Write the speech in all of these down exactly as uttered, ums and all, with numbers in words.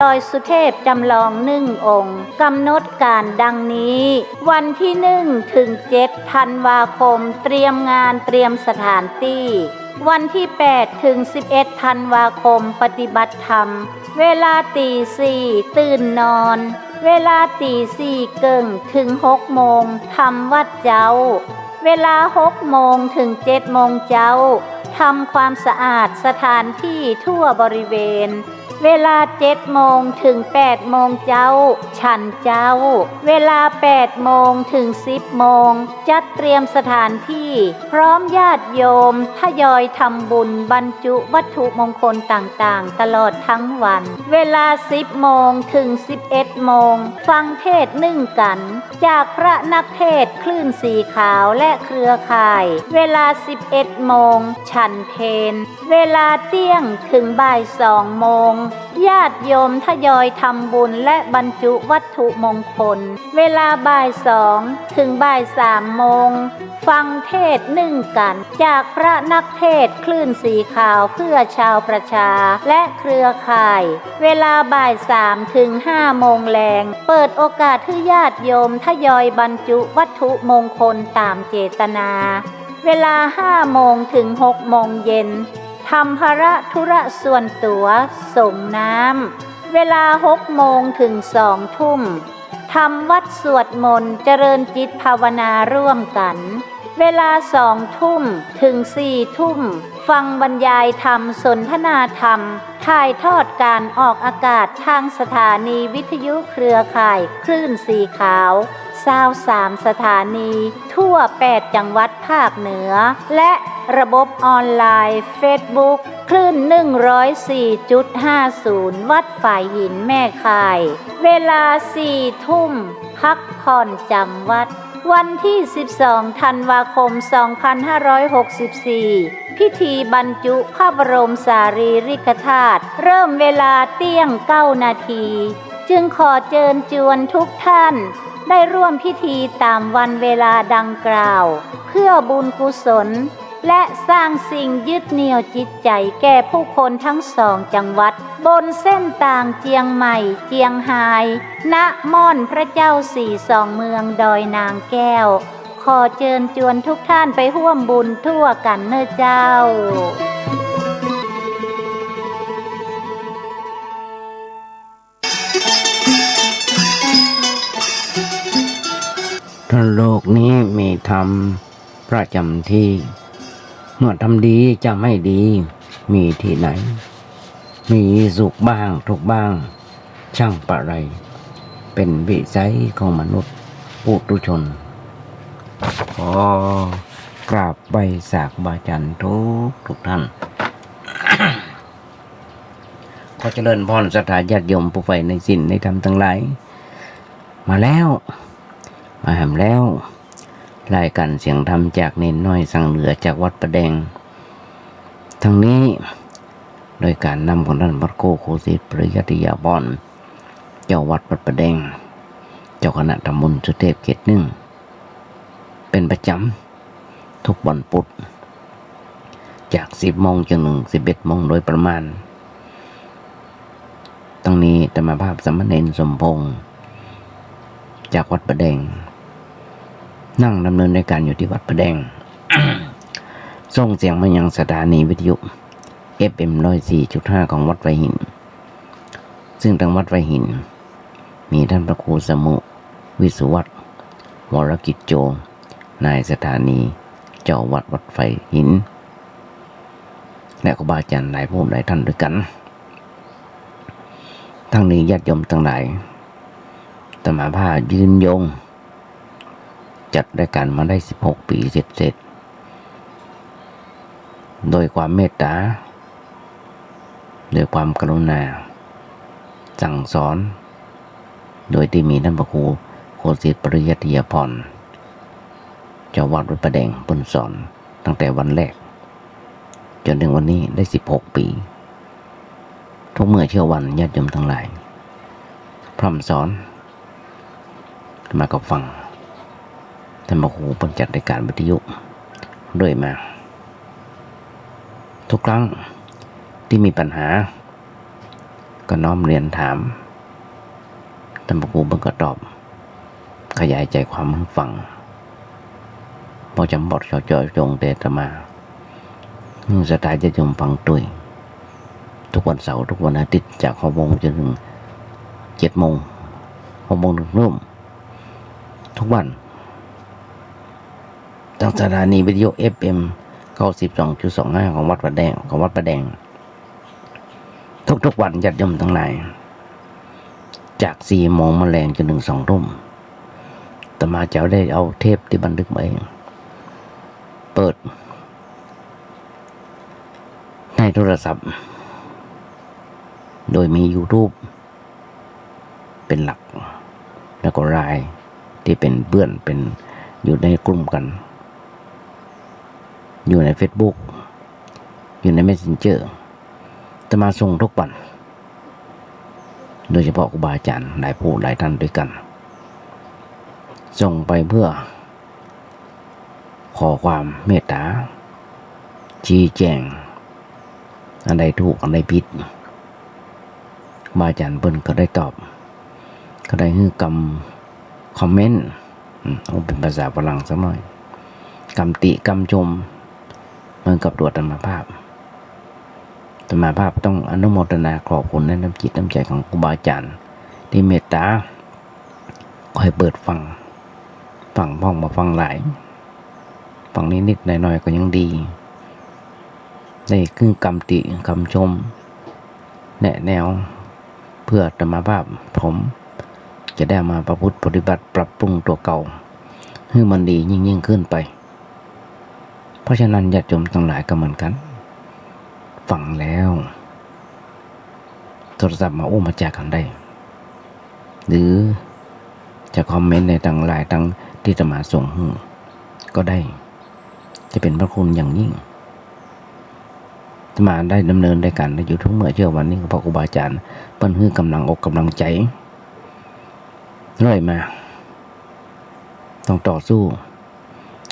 ดอยสุเทพจำลองหนึ่งองค์ กำหนดการดังนี้ วันที่หนึ่งถึงเจ็ดธันวาคม เตรียมงานเตรียมสถานตี้ วันที่แปดถึงสิบเอ็ดธันวาคม ปฏิบัติธรรม เวลาตีสี่ตื่นนอน เวลาตีสี่เกิ่งถึงหกโมง ทำวัตรเจ๊า เวลาหกโมงถึงเจ็ดโมงเจ๊า ทำความสะอาดสถานที่ทั่วบริเวณ เวลาเจ็ดโมงถึงแปดโมงเจ๊า ฉันเจ๊า เวลาแปดโมงถึงสิบโมง จัดเตรียมสถานที่ พร้อมญาติโยมทยอยทำบุญบรรจุวัตถุมงคลต่างๆ ตลอดทั้งวัน เวลาสิบโมงถึงสิบเอ็ดโมง ฟังเทศน์นึ่งกัณฑ์ จากพระนักเทศน์คลื่นสีขาวและเครือข่าย เวลาสิบเอ็ดโมง ฉันเพล เวลาเตี้ยงถึงบ่ายสองโมง ญาติโยมทยอยทำบุญและบรรจุวัตถุมงคล เวลาบ่ายสองถึงบ่ายสามโมง ฟังเทศน์นึ่งกัณฑ์ จากพระนักเทศน์คลื่นสีขาวเพื่อชาวประชาและเครือข่าย เวลาบ่ายสามถึงห้าโมงแลง เปิดโอกาสหื้อญาติโยมทยอยบรรจุวัตถุมงคลต๋ามเจตนา เวลาห้าโมงถึงหกโมงเย็น ทำภาระธุระส่วนตั๋ว สรงน้ำ เวลาหกโมงถึงสองทุ่ม ทำวัตรสวดมนต์เจริญจิตภาวนาร่วมกัณฑ์ เวลาสองทุ่มถึงสี่ทุ่ม ฟังบรรยายธรรมสนทนาธรรม ถ่ายทอดการออกอากาศทางสถานีวิทยุเครือข่ายคลื่นสีขาว ซาวสามสถานี ทั่วแปดจังหวัดภาคเหนือ และระบบออนไลน์เฟซบุ๊ก คลื่นหนึ่งร้อยสี่จุดห้าศูนย์ วัดฝายหินแม่ข่าย เวลาสี่ทุ่ม พักผ่อนจำวัตร วันที่สิบสองธันวาคมสองพันห้าร้อยหกสิบสี่ พิธีบรรจุพระบรมสารีริกธาตุ เริ่มเวลาเตี้ยงเก้านาที จึงขอเจิญจวนทุกท่าน ได้ร่วมพิธีต๋ามวันเวลาดังกล่าว เพื่อบุญกุศล และสร้างสิ่งยึดเหนี่ยวจิตใจ๋แก่ผู้คนทั้งสองจังหวัด บนเส้นตางเจียงใหม่ เจียงฮาย ณ ม่อนพระเจ้าสี่สองเมืองดอยนางแก้ว ขอเจิญจวนทุกท่านไปฮ่วมบุญทั่วกั๋นเน่อเจ้า ถ้าโลกนี้มีธรรมประจ๋ำตี้ เมื่อทำดีจะไม่ดี มีตี้ไหน มีสุขบ้างทุกข์บ้าง ช่างปะไร เป๋นวิสัยของมนุษย์ปุถุชน ขอกราบไหว้สาครูบาอาจ๋ารย์ทุกทุกท่าน ขอเจริญพรศรัทธาญาติโยมผู้ใฝ่ในศีลในธรรมตังหลาย มาแล้ว มาแหมแล้ว รายก๋านเสียงธรรมจากเณรน้อยสังเหลือจากวัดป่าแดง ทั้งนี้ โดยก๋านนำของต้านพระครูโคสิต ปริยัตติยาภรณ์ เจ้าวัดวัดป่าแดง เจ้าคณะตำบลสุเทพเขตหนึ่ง เป๋นประจ๋ำ ทุกวันพุธ จากสิบโมงจนถึงสิบเอ็ดโมงโดยประมาณ ตังนี้อาตมาภาพสามเณรสมพงษ์ จากวัดป่าแดง นั่งดำเนินรายก๋านอยู่ตี้วัดป่าแดง ส่งเสียงมายังสถานีวิทยุ เอฟเอ็ม ร้อยสี่จุดห้า ของวัดฝายหิน ซึ่งตางวัดฝายหิน มีต้านพระครูสมุ วิสุวัฒน์ วรกิจโจ นายสถานี เจ้าวัดวัดฝายหิน และครูบาอาจ๋ารย์หลายผู้หลายต้านด้วยกั๋น ตังนี้ญาติโยมตังหลาย อาตมาภาพยืนยง จัดรายก๋านมาได้สิบหกปี๋เศษๆ โดยความเมตต๋า โดยความกรุณา สั่งสอน โดยตี้มีต้านพระครูโคสิต ปริยัตติยาภรณ์ เจ้าวัดวัดป่าแดง เปิ้นสอนตั้งแต่วันแรก จ๋นเถิงวันนี้ได้สิบหกปี๋ ทุกเมื่อเช้าวันญาติโยมตังหลาย พร่ำสอน มาก็ฟัง ต้านพระครูเปิ้นจัดรายก๋านวิทยุเรื่อยมา ทุกครั้งตี้มีปัญหา ก็น้อมเรียนถาม ต้านพระครูเปิ้นก็ตอบ ขยายใจ๋ความหื้อฟัง พอจ๋ำบอดเจาะจงแด่อาตมา หื้อศรัทธาญาติโยมฟังตวย ทุกวันเสาร์ ทุกวันอาทิตย์ จากหกโมงจ๋นเถิงเจ็ดโมง หกโมงเถิงทุ่ม ทุกวัน ตางสถานีวิทยุ เอฟเอ็ม เก้าสิบสองจุดสองห้า ของวัดป่าแดง ของวัดป่าแดง ทุกๆวัน ญาติโยมตังหลาย จากสี่โมงมาแลงจ๋นเถิงสองทุ่ม อาตมาจะได้เอาเทปตี้บันทึกไว้ เปิดในโทรศัพท์ โดยมียูทูบ เป๋นหลัก แล้วก็ไลน์ตี้เป๋นเปื้อน เป๋น อยู่ในกลุ่มกั๋น อยู่ในเฟซบุ๊ก อยู่ในเมสเซนเจอร์ อาตมาส่งทุกวัน โดยเฉพาะครูบาอาจ๋ารย์หลายผู้หลายต้านตวยกั๋น ส่งไปเปื้อ ขอความเมตต๋า ชี้แจ๋ง อันใดถูก อันใดผิด ครูบาอาจ๋ารย์เปิ้นก็ได้ตอบ ก็ได้หื้อกำคอมเมนต์ อืม เอาเป๋นภาษาฝรั่งสักหน้อย กำติกำชม เหมือนกับตั๋วอาตมาภาพ อาตมาภาพต้องอนุโมทนาขอบคุณในน้ำจิตน้ำใจ๋ของครูบาอาจ๋ารย์ตี้เมตต๋า ค่อยเปิดฟัง ฟังพ่องบ่ฟังหลาย ฟังนิดๆ หน้อยๆ ก็ยังดี ได้คือกำติกำชม แนะแนว เปื้ออาตมาภาพผมจะได้เอามาประพฤติปฏิบัติปรับปรุงตั๋วเก่า หื้อมันดียิ่งๆ ขึ้นไป เพราะฉะนั้นญาติโยมตังหลายก็เหมือนกั๋น ฟังแล้ว โทรศัพท์มาอู้มาจ๋ากั๋นได้ หรือจะคอมเมนต์ในตางไลน์ตางตี้อาตมาส่งหื้อก็ได้ จะเป๋นพระคุณอย่างยิ่ง อาตมาได้ดำเนินรายก๋านได้อยู่ทุกเมื่อเช้าวันนี้ ก็เพราะครูบาอาจ๋ารย์เปิ้นหื้อกำลังอกกำลังใจ๋เรื่อยมา ต้องต่อสู้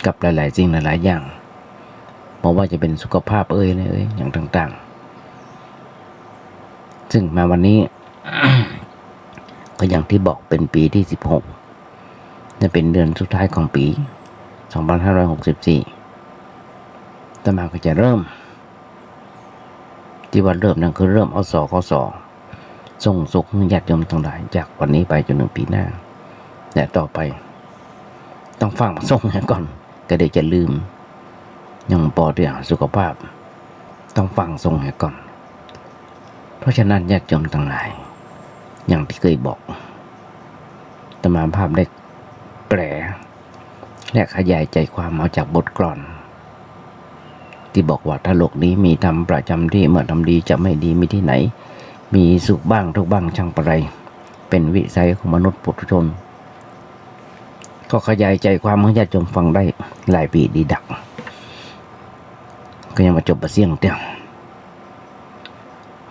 กับหลายๆ สิ่งหลายๆ อย่าง บ่ว่าจะเป๋นสุขภาพเอย อะไรเอย อย่างต่างๆ ซึ่งมาวันนี้ ก็อย่างตี้บอกเป๋นปี๋ตี้สิบหก จะเป๋นเดือนสุดท้ายของปี๋สองพันห้าร้อยหกสิบสี่ อาตมาก็จะเริ่ม ตี้ว่าเริ่มนั้นคือเริ่มเอา สคส ส่งสุขหื้อญาติโยมตังหลาย จากวันนี้ไปจ๋นเถิงปี๋หน้า และต่อไป ต้องฟั่งส่งเหียก่อน ก็เดี๋ยวจะลืม ยังปอเตื้อสุขภาพ ต้องฟั่งส่งเหียก่อน เพราะฉะนั้นญาติโยมตังหลาย อย่างตี้เกยบอก อาตมาภาพได้แปล และขยายใจ๋ความเอาจากบทกลอน ตี้บอกว่า ถ้าโลกนี้มีธรรมประจ๋ำตี้ เมื่อทำดีจะไม่ดีมีตี้ไหน มีสุขบ้างทุกข์บ้างช่างปะไร เป๋นวิสัยของมนุษย์ปุถุชน ก็ขยายใจ๋ความหื้อญาติโยมฟังได้หลายปี๋ดีดัก ก็ยังบ่จบบ่เสี้ยงเตื้อ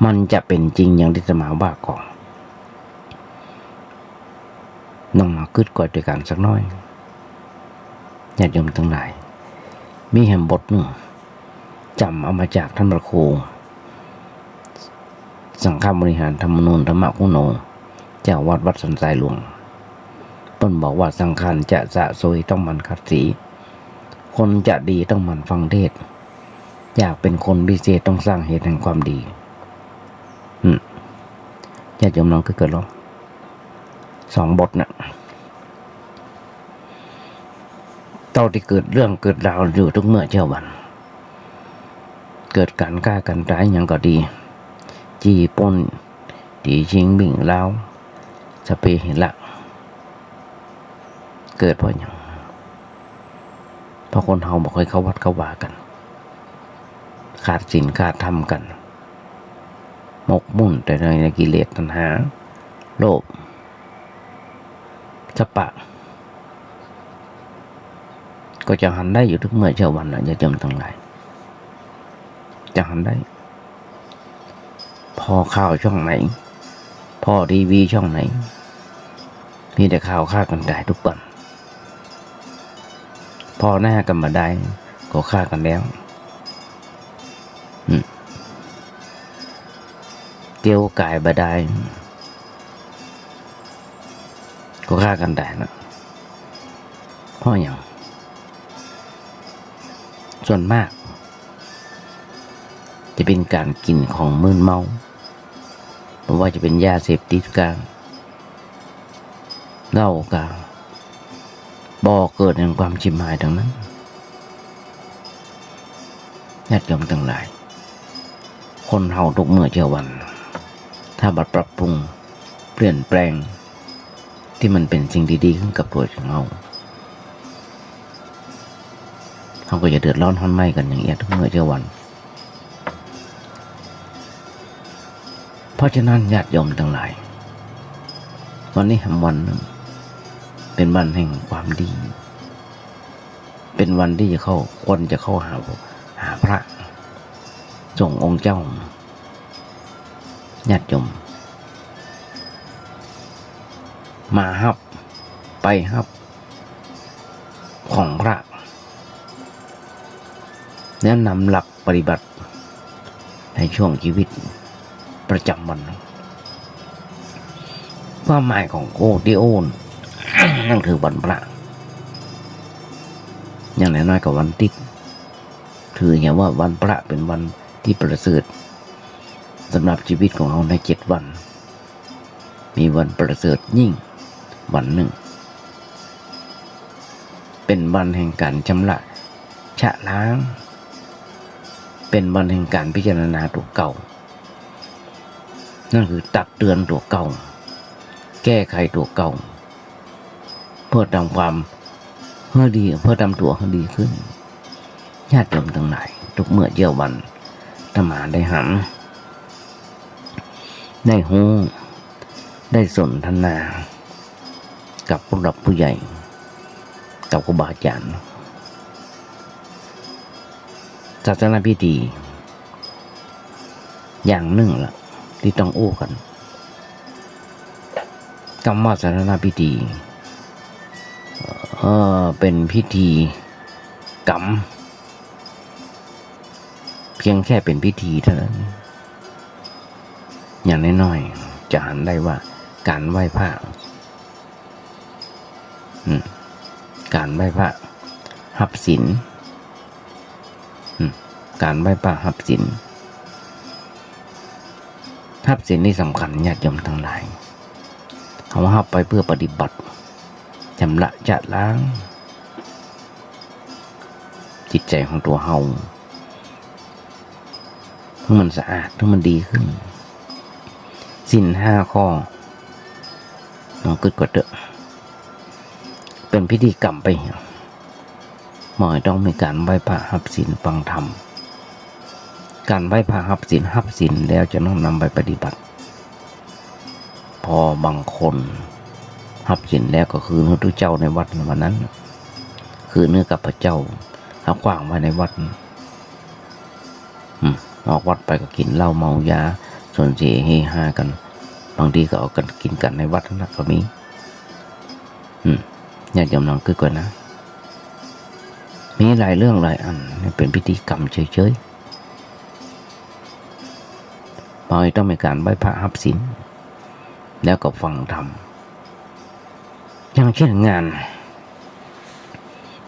มันจะเป๋นจริงอย่างตี้อาตมาว่าก่อ ลองมากึ๊ดก้อยตวยกั๋นสักหน้อย ญาติโยมตังหลาย มีแหมบทนึ่ง จ๋ำเอามาจากต้านพระครู สังฆบริหารธรรมนูญ ธรรมคุโน เจ้าวัดวัดสันทรายหลวง เปิ้นบอกว่า สังขารจะสะสวยต้องหมั่นขัดสี คนจะดีต้องหมั่นฟังเทศน์ อยากเป๋นคนวิเศษต้องสร้างเหตุแห่งความดี อืม ญาติโยมลองกึ๊ดก้อยลอง สองบทน่ะ เต้าตี้เกิดเรื่องเกิดราวอยู่ทุกเมื่อเช้าวัน เกิดก๋านฆ่าก๋านต๋ายหยังก็ดี จี้ปล้น ตี๋ชิงวิ่งราว สัพเพเหระ เกิดเพราะหยัง เพราะคนเฮาบ่ค่อยเข้าวัดเข้าวากั๋น ขาดศีลขาดธรรมกั๋น หมกมุ่นแต่ในกิเลสตัณหา โลภ สัพพะ ก็จะหันได้อยู่ทุกเมื่อเช้าวันน่ะ ญาติโยมตังหลาย จะหันได้ ผ่อข่าวช่องไหน ผ่อทีวีช่องไหน มีแต่ข่าวฆ่ากั๋นต๋ายทุกวัน ผ่อหน้ากั๋นบ่ดาย ก็ฆ่ากั๋นแล้ว อืม เกลี้ยกล่อมบ่ได้ ก็ฆ่ากั๋นต๋ายนะ เพราะหยัง ส่วนมาก จะเป๋นก๋านกิ๋นของมึนเมา บ่ว่าจะเป๋นยาเสพติดกา เหล้ากา บ่อเกิดแห่งความฉิบหายตังนั้น ญาติโยมตังหลาย คนเฮากู้เมื่อกู้วัน ถ้าบ่ปรับปรุง เปลี่ยนแปลง ตี้มันเป๋นสิ่งดีๆ ขึ้นกับตั๋วของเฮา เฮาก็จะเดือดร้อนฮ้อนไหม้กั๋นอย่างเอี้ยกู้เมื่อกู้วัน เพราะฉะนั้นญาติโยมตังหลาย วันนี้แหมวันนึ่ง เป๋นวันแห่งความดี เป๋นวันตี้จะเข้า ควรจะเข้าหา หาพระสงฆ์องค์เจ้า ญาติโยม มาฮับ ไปฮับ ของพระ แล้วนำหลักปฏิบัติ ในช่วงชีวิตประจ๋ำวัน ความหมายของโอติโอน นั่นคือวันพระ อย่างน้อยๆ ก็วันติ๊ก ถือเหียว่าวันพระเป๋นวันตี้ประเสริฐ สำหรับชีวิตของเฮาในเจ็ดวัน มีวันประเสริฐยิ่งวันนึ่ง เป๋นวันแห่งก๋านชำระชะล้าง เป๋นวันแห่งก๋านพิจารณาตั๋วเก่า นั่นคือตักเตือนตั๋วเก่า แก้ไขตั๋วเก่า เพื่อทำความ เพื่อดี เพื่อทำตั๋วหื้อดีขึ้น ญาติโยมตังหลาย กู้เมื่อกู้วัน อาตมาได้หัน ได้ฮู้ ได้สนทนา กับผู้หลักผู้ใหญ่ กับครูบาอาจ๋ารย์ ศาสนพิธี อย่างนึ่งละ ตี้ต้องอู้กั๋น กำว่าศาสนพิธี เอ่อ เป๋นพิธีกรรม เพียงแค่เป๋นพิธีเท่านั้น อย่างน้อยๆ จะหันได้ว่าก๋านไหว้พระ อืม ก๋านไหว้พระฮับศีล อืม ก๋านไหว้พระฮับศีล ฮับศีลนี่สำคัญญาติโยมตังหลาย เฮาฮับไปเพื่อปฏิบัติ ชำระชะล้าง จิตใจ๋ของตั๋วเฮา หื้อมันสะอาด หื้อมันดีขึ้น ศีลห้าข้อ ลองกึ๊ดก่อนเต๊อะ เป๋นพิธีกรรมไป หมายต้องมีก๋านไหว้พระฮับศีลฟังธรรม ก๋านไหว้พระฮับศีล ฮับศีลแล้วจะต้องนำไปปฏิบัติ พอบางคนฮับศีลแล้วก็คืนหื้อตุ๊เจ้าในวัดวันนั้น คืนหื้อข้าพเจ้า เอาขว้างไว้ในวัด อืม ออกวัดไปก็กิ๋นเหล้าเมายา สนเสเฮฮากั๋น บางทีก็เอากั๋นกิ๋นกั๋นในวัดนั่นนะก็มี อืม ญาติโยมลองกึ๊ดก่อนนะ มีหลายเรื่องหลายอัน นี่เป๋นพิธีกรรมเฉยๆ เฮาต้องมีก๋านไหว้พระฮับศีล แล้วก็ฟังธรรม อย่างเช่นงาน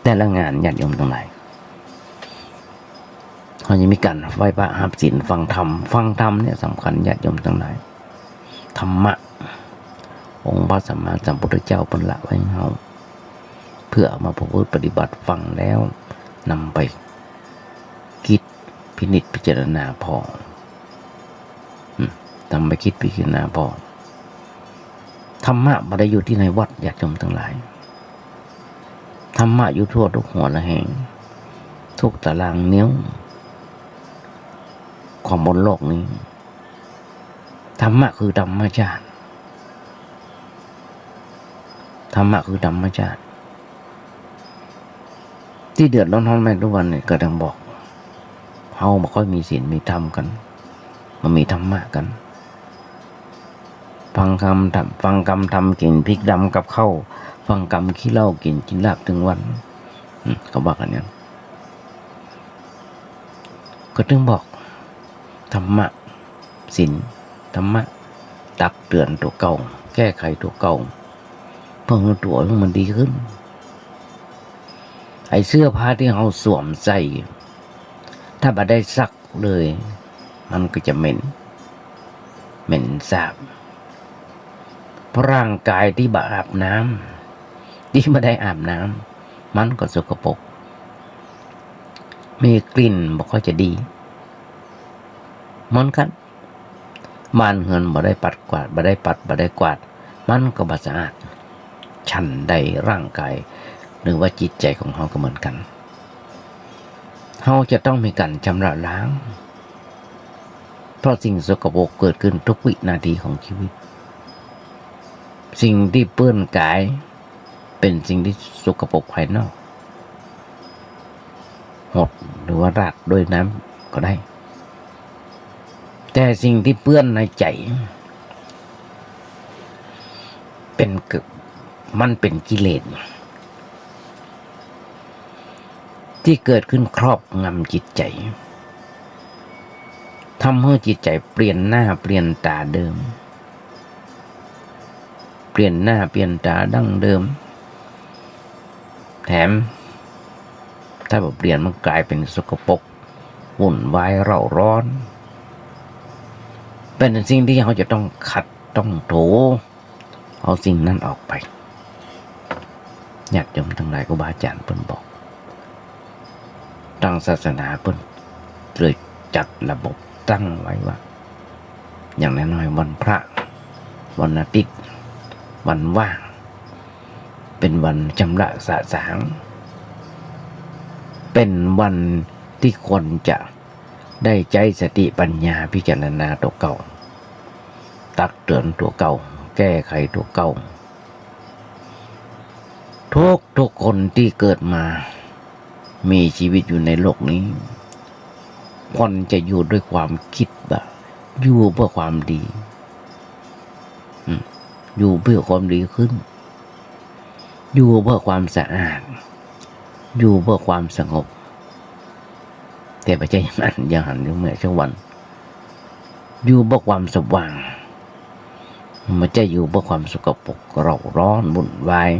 แต่ละงานญาติโยมตังหลาย เฮาจะมีก๋านไหว้พระฮับศีล ฟังธรรม ฟังธรรมเนี่ยสำคัญญาติโยมตังหลาย ธรรมะ องค์พระสัมมาสัมพุทธเจ้าเปิ้นละไว้หื้อเฮา เพื่อเอามาประพฤติปฏิบัติ ฟังแล้วนำไปกึ๊ดพินิจพิจารณาผ่อ อืม นำไปกึ๊ดพิจารณาผ่อ ธรรมะบ่ได้อยู่ตี้ในวัดญาติโยมตังหลาย ธรรมะอยู่ทั่วกู้หัวระแหง กู้ตารางนิ้ว ของบนโลกนี้ ธรรมะคือธรรมชาติ ธรรมะคือธรรมชาติ ตี้เดือดร้อนฮ้อนไหม้กู้วันนี้ก็ต้องบอก เฮาบ่ค่อยมีศีลมีธรรมกั๋น บ่มีธรรมะกั๋น ฟังกำธรรม ฟังกำธรรม กิ๋นพริกดำกับข้าว ฟังกำขี้เหล้า กิ๋นกินลาบตึงวัน อืม เขาว่ากั๋นอย่างนั้น ก็ต้องบอก ธรรมะ ศีล ธรรมะ ตักเตือนตั๋วเก่า แก้ไขตั๋วเก่า เพื่อหื้อตั๋วหื้อมันดีขึ้น ไอ้เสื้อผ้าตี้เฮาสวมใส่ ถ้าบ่ได้ซักเลย มันก็จะเหม็น เหม็นสาบ เพราะร่างกายตี้บ่อาบน้ำ ตี้บ่ได้อาบน้ำ มันก็สกปรก มีกลิ่นบ่ค่อยจะดี เหมือนกั๋น บ้านเฮือนบ่ได้ปัดกวาด บ่ได้ปัด บ่ได้กวาด มันก็บ่สะอาด ฉันใดร่างกาย หรือว่าจิตใจของเฮาก็เหมือนกั๋น เฮาจะต้องมีก๋านชำระล้าง เพราะสิ่งสกปรกเกิดขึ้นทุกวินาทีของชีวิต สิ่งตี้เปื้อนกาย เป๋นสิ่งตี้สกปรกภายนอก หดหรือว่าราดด้วยน้ำก็ได้ แต่สิ่งตี้เปื้อนในใจ๋ เป๋นกึ- มันเป๋นกิเลส ตี้เกิดขึ้นครอบงำจิตใจ๋ ทำหื้อจิตใจ๋เปลี่ยนหน้าเปลี่ยนต๋าเดิม เปลี่ยนหน้าเปลี่ยนต๋าดั้งเดิม แถมถ้าบ่เปลี่ยนมันก๋ายเป๋นสกปรก วุ่นวายเร้าร้อน เป๋นสิ่งตี้เฮาจะต้องขัดต้องถู เอาสิ่งนั้นออกไป ญาติโยมตังหลาย ครูบาอาจ๋ารย์เปิ้นบอก ตางศาสนาเปิ้นเลยจัดระบบตั้งไว้ว่า อย่างน้อยๆ วันพระ วันอาทิตย์ วันว่าง เป๋นวันชำระสะสาง เป๋นวันตี้ควรจะได้ใจ๊สติปัญญาพิจารณาตั๋วเก่า ตักเตือนตั๋วเก่า แก้ไขตั๋วเก่า ทุกๆ คนตี้เกิดมา มีชีวิตอยู่ในโลกนี้ ควรจะอยู่ด้วยความกึ๊ดว่า อยู่เพื่อความดี อืม อยู่เพื่อความดีขึ้น อยู่เพื่อความสะอาด อยู่เพื่อความสงบ แต่บ่ใจ้อย่างนั้น อย่างหันอยู่เมื่อสักวัน อยู่เพื่อความสว่าง บ่ใจ้อยู่เพื่อความสกปรกเร้าร้อนวุ่นวาย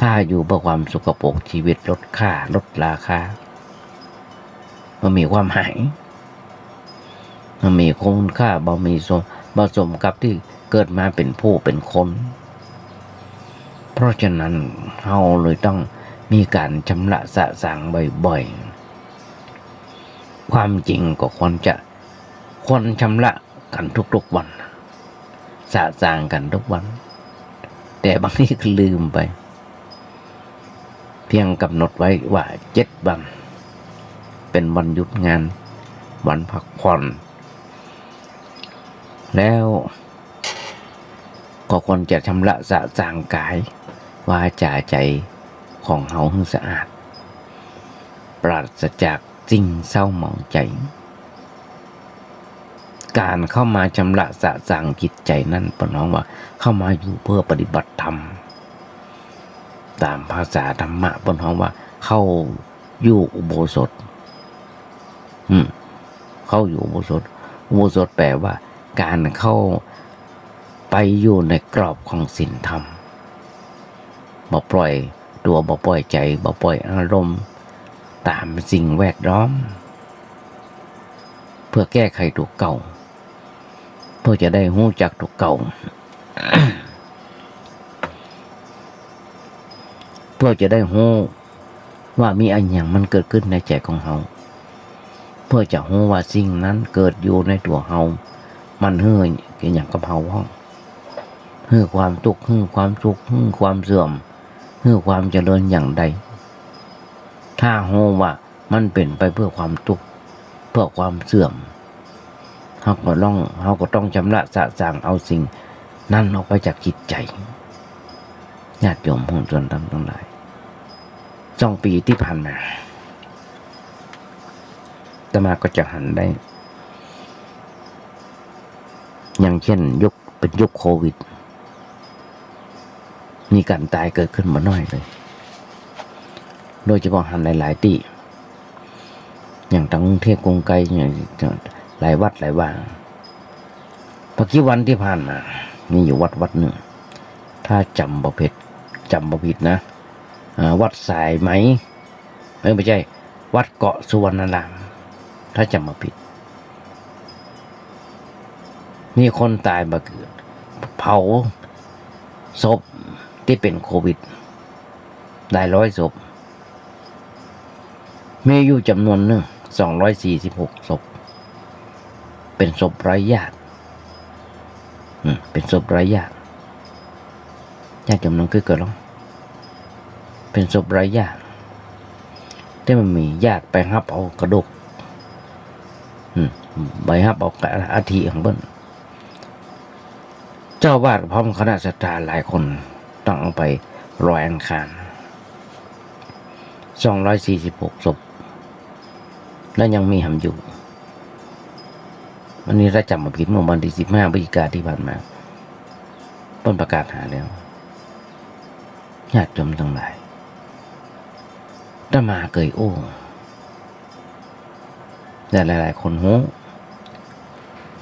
ถ้าอยู่เพื่อความสกปรก ชีวิตลดค่า ลดราคา บ่มีความหมาย บ่มีคุณค่า บ่มีสม- บ่สมกับตี้เกิดมาเป๋นผู้เป๋นคน เพราะฉะนั้นเฮาเลยต้องมีก๋านชำระสะสางบ่อยๆ ความจริงก็ควรจะ ควรชำระกั๋นทุกๆ วัน สะสางกั๋นทุกวัน แต่บางทีก็ลืมไป เพียงก๋ำหนดไว้ว่าเจ็ดวัน เป๋นวันหยุดงาน วันพักผ่อน แล้วก็ควรจะชำระสะสางก๋าย วาจ๋า ใจ๋ของเฮาหื้อสะอาด ปราศจากสิ่งเศร้าหมองใจ๋ ก๋านเข้ามาชำระสะสางจิตใจ๋นั้น เปิ้นฮ้องว่าเข้ามาอยู่เพื่อปฏิบัติธรรม ต๋ามภาษาธรรมะเปิ้นฮ้องว่าเข้าอยู่อุโบสถ อืม เข้าอยู่อุโบสถ อุโบสถแปลว่าก๋านเข้าไปอยู่ในกรอบของศีลธรรม บ่ปล่อย ตั๋วบ่ปล่อยใจ๋ บ่ปล่อยอารมณ์ต๋ามสิ่งแวดล้อม เพื่อแก้ไขตั๋วเก่า เพื่อจะได้ฮู้จักตั๋วเก่า เพื่อจะได้ฮู้ว่ามีอะหยังมันเกิดขึ้นในใจ๋ของเฮา เพื่อจะฮู้ว่าสิ่งนั้นเกิดอยู่ในตั๋วเฮา มันหื้ออะหยังกับเฮาบ้าง หื้อความตุ๊กข์ หื้อความสุข หื้อความเสื่อม หื้อความเจริญอย่างใด ถ้าฮู้ว่ามันเป๋นไปเพื่อความตุ๊กข์ เพื่อความเสื่อม เฮาก็ต้อง เฮาก็ต้องชำระสะสางเอาสิ่งนั้นออกไปจากจิตใจ๋ ญาติโยมผู้สนธรรมตังหลาย สองปี๋ตี้ผ่านมา อาตมาก็จะหันได้ อย่างเช่น ยุค เป๋นยุคโควิด มีก๋านต๋ายเกิดขึ้นบ่น้อยเลย โดยเฉพาะหันหลายๆ ตี้ อย่างตางกรุงเทพฯ กรุงไกร อย่างหลายวัดหลายวา บ่กี่วันตี้ผ่านมา มีอยู่วัดวัดนึ่ง ถ้าจ๋ำบ่ผิด จ๋ำบ่ผิดนะ อ่า วัดสายไหม เอ้ย บ่ใจ้ วัดเกาะสุวรรณาราม ถ้าจ๋ำบ่ผิด มีคนต๋ายบ่าเกิด เผาศพตี้เป๋นโควิด หลายร้อยศพ มีอยู่จ๋ำนวนนึ่ง สองร้อยสี่สิบหกศพ เป๋นศพไร้ญาติ อืม เป๋นศพไร้ญาติ ญาติโยมลองกึ๊ดเกิดลอง เป๋นศพไร้ญาติ ตี้บ่มีญาติไปฮับเอากระดูก อืม ไปฮับเอาอัฐิของเปิ้น เจ้าอาวาสพร้อมคณะศรัทธาหลายคนต้องเอาไปลอยอังคาร สองร้อยสี่สิบหกศพ และยังมีหำอยู่ อันนี้ถ้าจ๋ำบ่ผิดเมื่อวันตี้สิบห้าพฤศจิกาตี้ผ่านมา เปิ้นประกาศหาแล้ว ญาติโยมตังหลาย อาตมาเกยอู้ และหลายๆ คนฮู้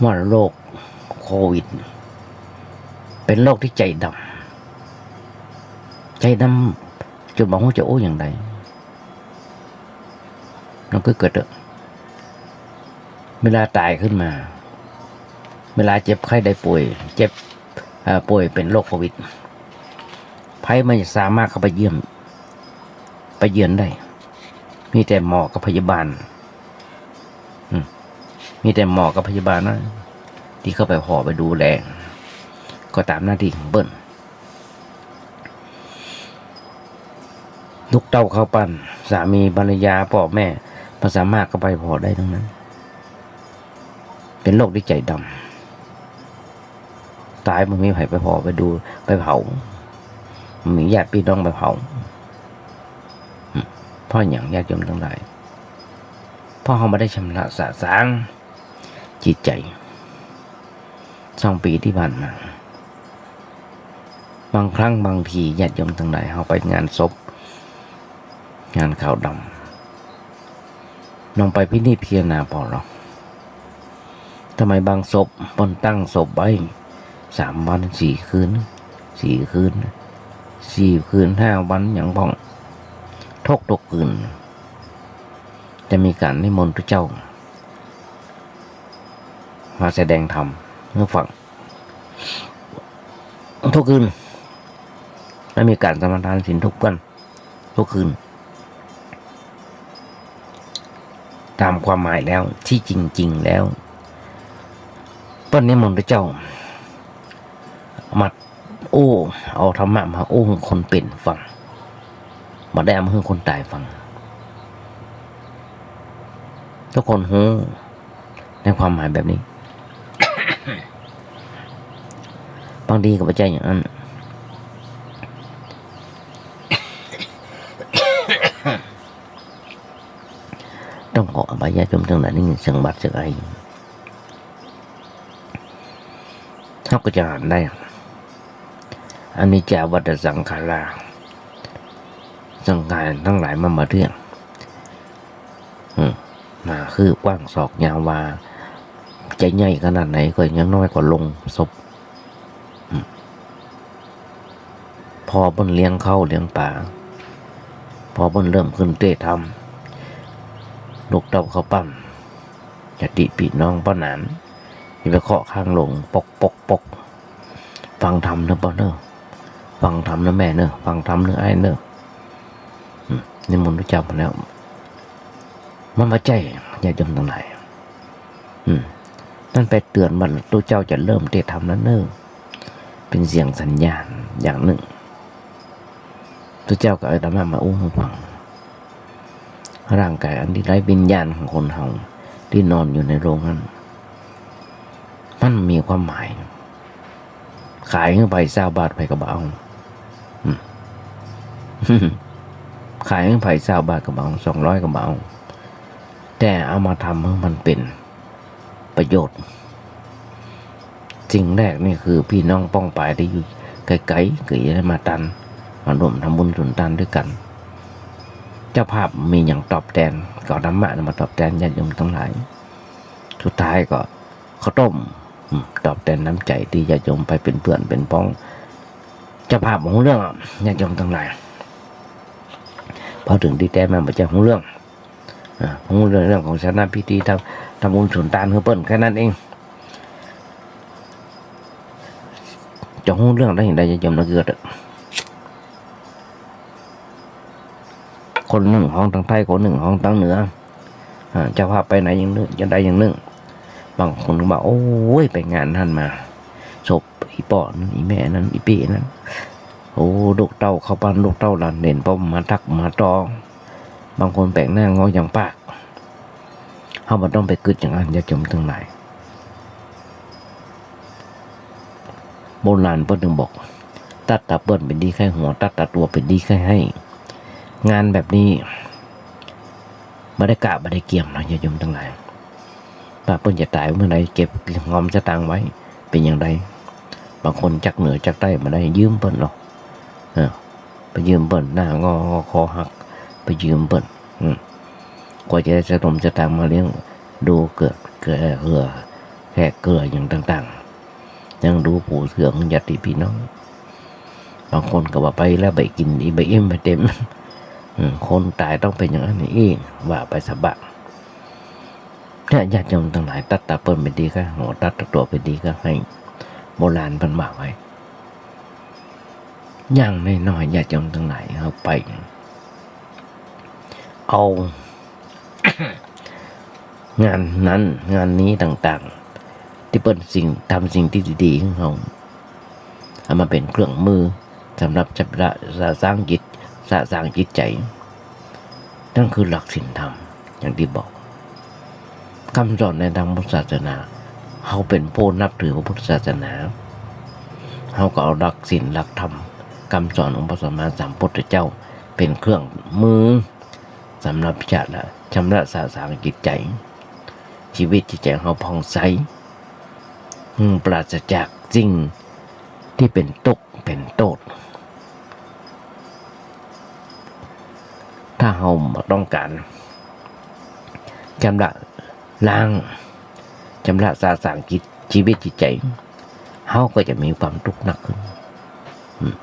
ว่าโรคโควิด เป๋นโรคตี้ใจ๋ดำ ใจ๋ดำจ๋นบ่ฮู้จะอู้อย่างใด ลองกึ๊ดเกิดเต๊อะ เวลาต๋ายขึ้นมา เวลาเจ็บไข้ได้ป่วย เจ็บ เอ่อ ป่วยเป๋นโรคโควิด ใผบ่สามารถเข้าไปเยี่ยม ไปเยือนได้ มีแต่หมอกับพยาบาล อืม มีแต่หมอกับพยาบาลนะ ตี้เข้าไปผ่อไปดูแล ก็ต๋ามหน้าตี้ของเปิ้น ลูกเต้าเข้าปั้น สามีภรรยา ป้อแม่ บ่สามารถเข้าไปผ่อได้ตังนั้น เป๋นโรคตี้ใจ๋ดำ ต๋ายบ่มีใผไปผ่อไปดู ไปเผา บ่มีญาติปี้น้องไปเผา อืม เพราะหยังญาติโยมตังหลาย เพราะเฮาบ่ได้ชำระสะสางจิตใจ๋ สองปี๋ตี้ผ่านมา บางครั้งบางทีญาติโยมตังหลาย เฮาไปงานศพ งานขาวดำ ลองไปพินิจพิจารณาผ่อลอง ทำไมบางศพเปิ้นตั้งศพไว้สามวันสี่คืน สี่คืน สี่คืนห้าวันหยังพ่อง ทุกๆ คืน จะมีก๋านนิมนต์พระเจ้า มาแสดงธรรมหื้อฟัง ทุกคืน และมีก๋านสมาทานศีลทุกวัน ทุกคืน ต๋ามความหมายแล้ว ตี้จริงๆ แล้ว เปิ้นนิมนต์พระเจ้า มาอู้ เอาธรรมะมาอู้หื้อคนเป๋นฟัง บ่ได้เอามาหื้อคนต๋ายฟัง ทุกคนฮู้ในความหมายแบบนี้ บางทีก็บ่ใจ้อย่างนั้น ต้องขออภัยญาติโยมตังหลาย ได้ยินเสียงหวัดเสียงไอ เฮาก็จะหันได้ อนิจจาวัฏฏะสังขารา สังขารตังหลายมันบ่เตี้ยง อืม หน้าคืบกว้างศอกยาว ว่าจะใหญ่ขนาดไหนก็ยังน้อยกว่าโลงศพ อืม ผ่อเปิ้นเลี้ยงข้าวเลี้ยงป๋า ผ่อเปิ้นเริ่มขึ้นเตะธรรม ลูกเต้าเข้าปั้น ญาติปี้น้องป้อหนาน อย่าไปเคาะข้างโลง ปก ปก ปก ฟังธรรมเน่อป้อเน่อ ฟังธรรมเน่อแม่เน่อ ฟังธรรมเน่ออ้ายเน่อ อืม นิมนต์พระเจ้ามาแล้ว มันบ่ใจ้ ญาติโยมตังหลาย อืม นั่นไปเตือนว่าพระเจ้าจะเริ่มเตะธรรมแล้วเน่อ เป๋นเสียงสัญญาณอย่างนึ่ง พระเจ้าก็เอาธรรมะมาอู้หื้อฟัง ร่างก๋ายอันตี้ไร้วิญญาณของคนเฮาตี้นอนอยู่ในโลงนั้น มันมีความหมาย ขายหื้อใผซาวบาทใผก็บ่เอา อืม ขายหื้อใผซาวบาทก็บ่เอา สองร้อยก็บ่เอา แต่เอามาทำหื้อมันเป๋นประโยชน์ สิ่งแรกนี่คือพี่น้องป้องปายตี้อยู่ไก๋ๆ ก็จะได้มาตัน มาร่วมทำบุญสุนทานด้วยกั๋น เจ้าภาพมีหยังตอบแตน ก็เอาธรรมะมาตอบแตนญาติโยมตังหลาย สุดท้ายก็ข้าวต้ม อืม ตอบแตนน้ำใจ๋ตี้ญาติโยมไปเป๋นเปื้อนเป๋นป๊อง เจ้าภาพบ่ฮู้เรื่องอะ ญาติโยมตังหลาย พอเถิงตี้แต๊มันบ่ใจ้ฮู้เรื่อง อ่า ฮู้เรื่อง เรื่องของสาธารณพิธี ทำ ทำบุญสุนตานหื้อเปิ้นแค่นั้นเอง จะฮู้เรื่องได้อย่างใด ญาติโยมนักเกียรติ คนนึ่งฮ้องตางใต้ คนนึ่งฮ้องตางเหนือ อ่า เจ้าภาพไปไหนอย่างนึ่ง จะได้อย่างนึ่ง บางคนก็ว่า โอ้ย ไปงานหั้นมา ศพอี่ป้อนั้น อี่แม่นั้น อี่ปี้นั้น โอ้ ลูกเต้าเข้าบ้าน ลูกเต้าหลานเหลน ป้อมาตั๊กมาต่อ บางคนแป๋งหน้างออย่างปาก เฮาบ่ต้องไปกึ๊ดอย่างอั้น ญาติโยมตังหลาย โบราณเปิ้นเถิงบอก ตั๊ดต๋าเปิ้นเป๋นดีใค่หัว ตั๊ดต๋าตั๋วเป๋นดีใค่ไห้ งานแบบนี้ บ่ได้กะบ่ได้เกียมเนาะ ญาติโยมตังหลาย ว่าเปิ้นจะต๋ายเมื่อใด เก็บหอมสตางค์ไว้ เป๋นอย่างใด บางคนจักเหนือจักใต้บ่ได้ ยืมเปิ้นเนาะ เออ ไปยืมเปิ้น หน้างอคอหัก ไปยืมเปิ้น อืม กว่าจะได้สะตมสตางค์มาเลี้ยงดูเกื้อ เกื้อ เกื้อ แขกเกื้ออย่างต่างๆ ยังดูปูเสือของญาติพี่น้อง บางคนก็ว่าไปแล้วบ่กิ๋น บ่อิ่มบ่เต็ม อืม คนต๋ายต้องเป๋นอย่างอั้นอี้ ว่าไปสะบะ เนี่ย ญาติโยมตังหลาย ตั๊ดต๋าเปิ้นเป๋นดีใค่หัว ตั๊ดต๋าตั๋วเป๋นดีใค่ไห้ โบราณเปิ้นว่าไว้ อย่างน้อยๆ ญาติโยมตังหลาย เฮาไป เอา งานนั้นงานนี้ต่างๆ ตี้เปิ้นสิ่ง ทำสิ่งตี้ดีๆ หื้อเฮา เอามาเป๋นเครื่องมือสำหรับชำระสะสางจิต สะสางจิตใจ๋ นั่นคือหลักศีลธรรม อย่างตี้บอก กำสอนในตางพุทธศาสนา เฮาเป๋นผู้นับถือพระพุทธศาสนา เฮาก็เอาหลักศีลหลักธรรม กำสอนองค์พระสัมมาสัมพุทธเจ้า เป๋นเครื่องมือสำหรับชำระ ชำระสะสางจิตใจ๋ ชีวิตจิตใจ๋เฮาผ่องใส อืม ปราศจากสิ่งตี้เป๋นตุ๊ก เป๋นโต้ษ ถ้าเฮาบ่ต้องก๋านชำระล้าง ชำระสะสางจิต ชีวิตจิตใจ๋ เฮาก็จะมีความตุ๊กหนักขึ้น อืม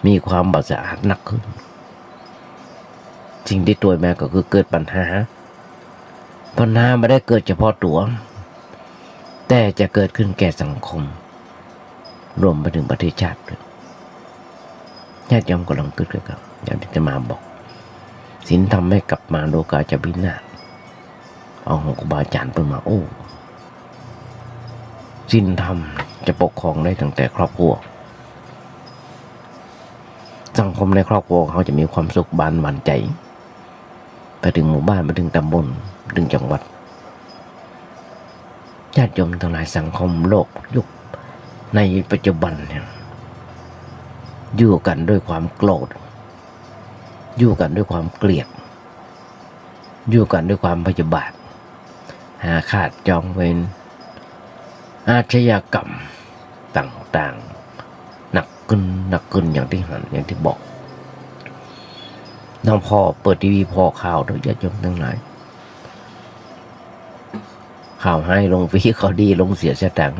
มีความบ่สะอาดหนักขึ้น สิ่งตี้ตวยมาก็คือเกิดปัญหา ปัญหาบ่ได้เกิดเฉพาะตั๋ว แต่จะเกิดขึ้นแก่สังคม รวมไปเถิงประเทศชาติด้วย ญาติโยมก็ลองกึ๊ดกั๋น อย่างตี้อาตมาบอก ศีลธรรมไม่กลับมา โลกาจะวินาศ เอาของครูบาอาจ๋ารย์เปิ้นมาอู้ ศีลธรรมจะปกครองได้ตั้งแต่ครอบครัว สังคมในครอบครัวเฮาจะมีความสุขบานหวานใจ๋ ไปเถิงหมู่บ้าน ไปเถิงต๋ำบล ไปเถิงจังหวัด ญาติโยมตังหลาย สังคมโลกยุคในปัจจุบันเนี่ย อยู่กั๋นด้วยความโกรธ อยู่กั๋นด้วยความเกลียด อยู่กั๋นด้วยความพยาบาท อาฆาตจองเวร อาชญากรรมต่างๆ หนักขึ้น หนักขึ้น อย่างตี้หัน อย่างตี้บอก น้องพ่อเปิดทีวีผ่อข่าวเถอะ ญาติโยมตังหลาย ข่าวฮ้ายลงฟรี ข่าวดีลงเสียสตางค์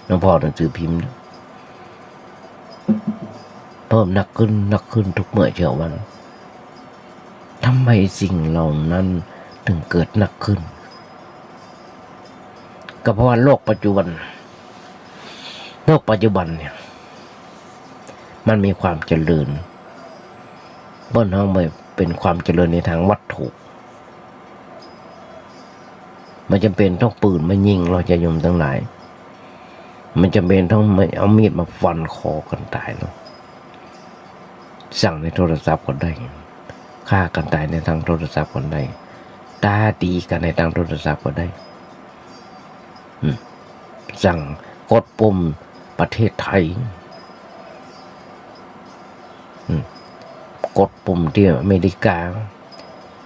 น้องผ่อหนังสือพิมพ์ เพิ่มหนักขึ้น หนักขึ้นทุกเมื่อเช้าวัน ทำไมสิ่งเหล่านั้นเถิงเกิดหนักขึ้น ก็เพราะว่าโลกปัจจุบัน โลกปัจจุบันเนี่ย มันมีความเจริญ เปิ้นฮ้องว่าเป๋นความเจริญในตางวัตถุ บ่จำเป๋นต้องปืนมายิงเฮา ญาติโยมตังหลาย บ่จำเป๋นต้องมาเอามีดมาฟันคอกั๋นต๋ายเนาะ สั่งในโทรศัพท์ก็ได้ ฆ่ากั๋นต๋ายในตางโทรศัพท์ก็ได้ ต๋าตี๋กั๋นในตางโทรศัพท์ก็ได้ อืม สั่งกดปุ่มประเทศไทย อืม กดปุ่มตี้อเมริกา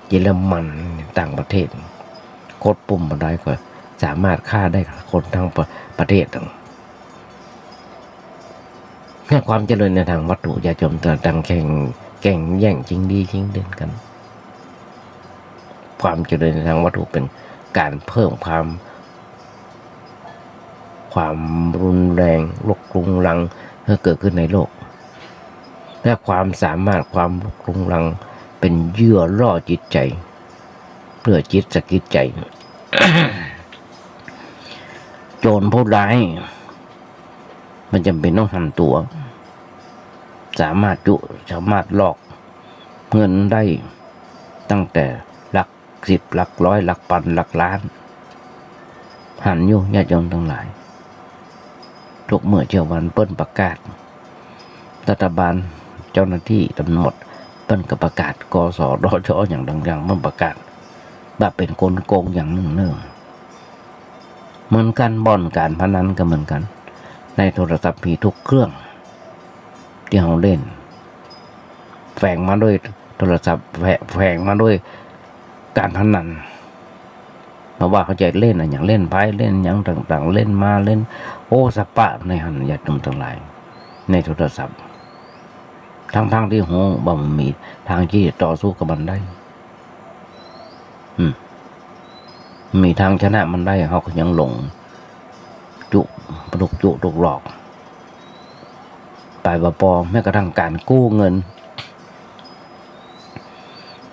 เยอรมัน ต่างประเทศ กดปุ่มบ่ได้ก็สามารถฆ่าได้คนตังประ ประเทศตัง เนี่ย ความเจริญในตางวัตถุ ญาติโยม ต่างแข่ง แข่งแย่งชิงดีชิงเด่นกั๋น ความเจริญในตางวัตถุเป๋นก๋านเพิ่มความ ความรุนแรง ลุกรุงรัง หื้อเกิดขึ้นในโลก และความสามารถ ความลุกรุงรัง เป๋นเยื่อล่อจิตใจ๋ เปื้อจิตสะกิดใจ๋ โจรผู้ร้าย บ่จำเป๋นต้องหันตั๋ว สามารถจุ สามารถลอกเงินได้ตั้งแต่หลักสิบ หลักร้อย หลักปัน หลักล้าน หันอยู่ ญาติโยมตังหลาย ทุกเมื่อเช้าวันเปิ้นประกาศ รัฐบาล เจ้าหน้าตี้ ตำรวจ เปิ้นก็ประกาศ กสทช อย่างต่างๆ เปิ้นประกาศ ว่าเป๋นก๋ลโกงอย่างนึ่งเน่อ เหมือนกั๋น บ่อนก๋านพนันก็เหมือนกั๋น ในโทรศัพท์มีทุกเครื่องตี้เฮาเล่น แฝงมาด้วยโทรศัพท์ แฝ- แฝงมาด้วยก๋านพนัน บ่ว่าเขาจะเล่นอะหยัง เล่นไพ่ เล่นหยังต่างๆ เล่นม้า เล่น โอ้ สะปะในหั้น ญาติโยมตังหลาย ในโทรศัพท์ ทั้งๆ ตี้ฮู้ว่ามันมีตางตี้จะต่อสู้กับมันได้ อืม มีตางชนะมันได้ เฮาก็ยังหลง จุ ถูกจุถูกหลอก ไปบ่ปอ แม้กระทั่งก๋านกู้เงิน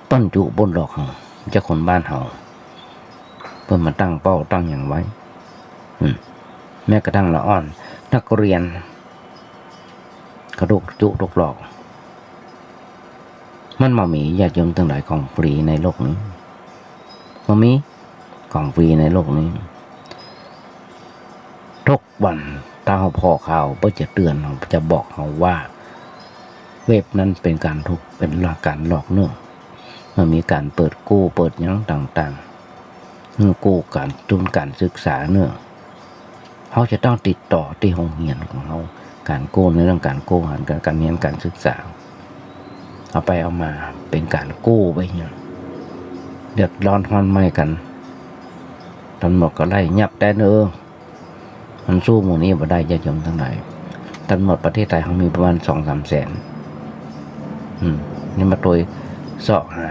เปิ้นจุเปิ้นหลอกเฮา เจ้าคนบ้านเฮา เปิ้นมาตั้งเป้าตั้งหยังไว้ อืม แม้กระทั่งละอ่อน นักเรียน ก็ถูกจุถูกหลอก มันบ่มี ญาติโยมตังหลาย ของฟรีในโลกนี้ บ่มีของฟรีในโลกนี้ ทุกวันถ้าเฮาผ่อข่าว เปิ้นจะเตื๋อนเฮา จะบอกเฮาว่า เว็บนั้นเป๋นก๋านถูก เป๋นก๋านหลอกเน่อ มันมีก๋านเปิดกู้ เปิดหยังต่างๆ หื้อกู้ก๋าน ทุนก๋านศึกษาเน่อ เฮาจะต้องติดต่อตี้โฮงเฮียนของเฮา ก๋านกู้ในเรื่องก๋านกู้ ก๋าน ก๋านเฮียนก๋านศึกษา เอาไปเอามาเป๋นก๋านกู้ไปเนี่ย เดือดร้อนฮ้อนไหม้กั๋น ตำรวจก็ไล่ยับแต๊เน่อ มันสู้หมู่นี้บ่ได้ ญาติโยมตังหลาย ตำรวจประเทศไทยเฮามีประมาณสองสามแสน อืม นี่มาตวยเซาะหา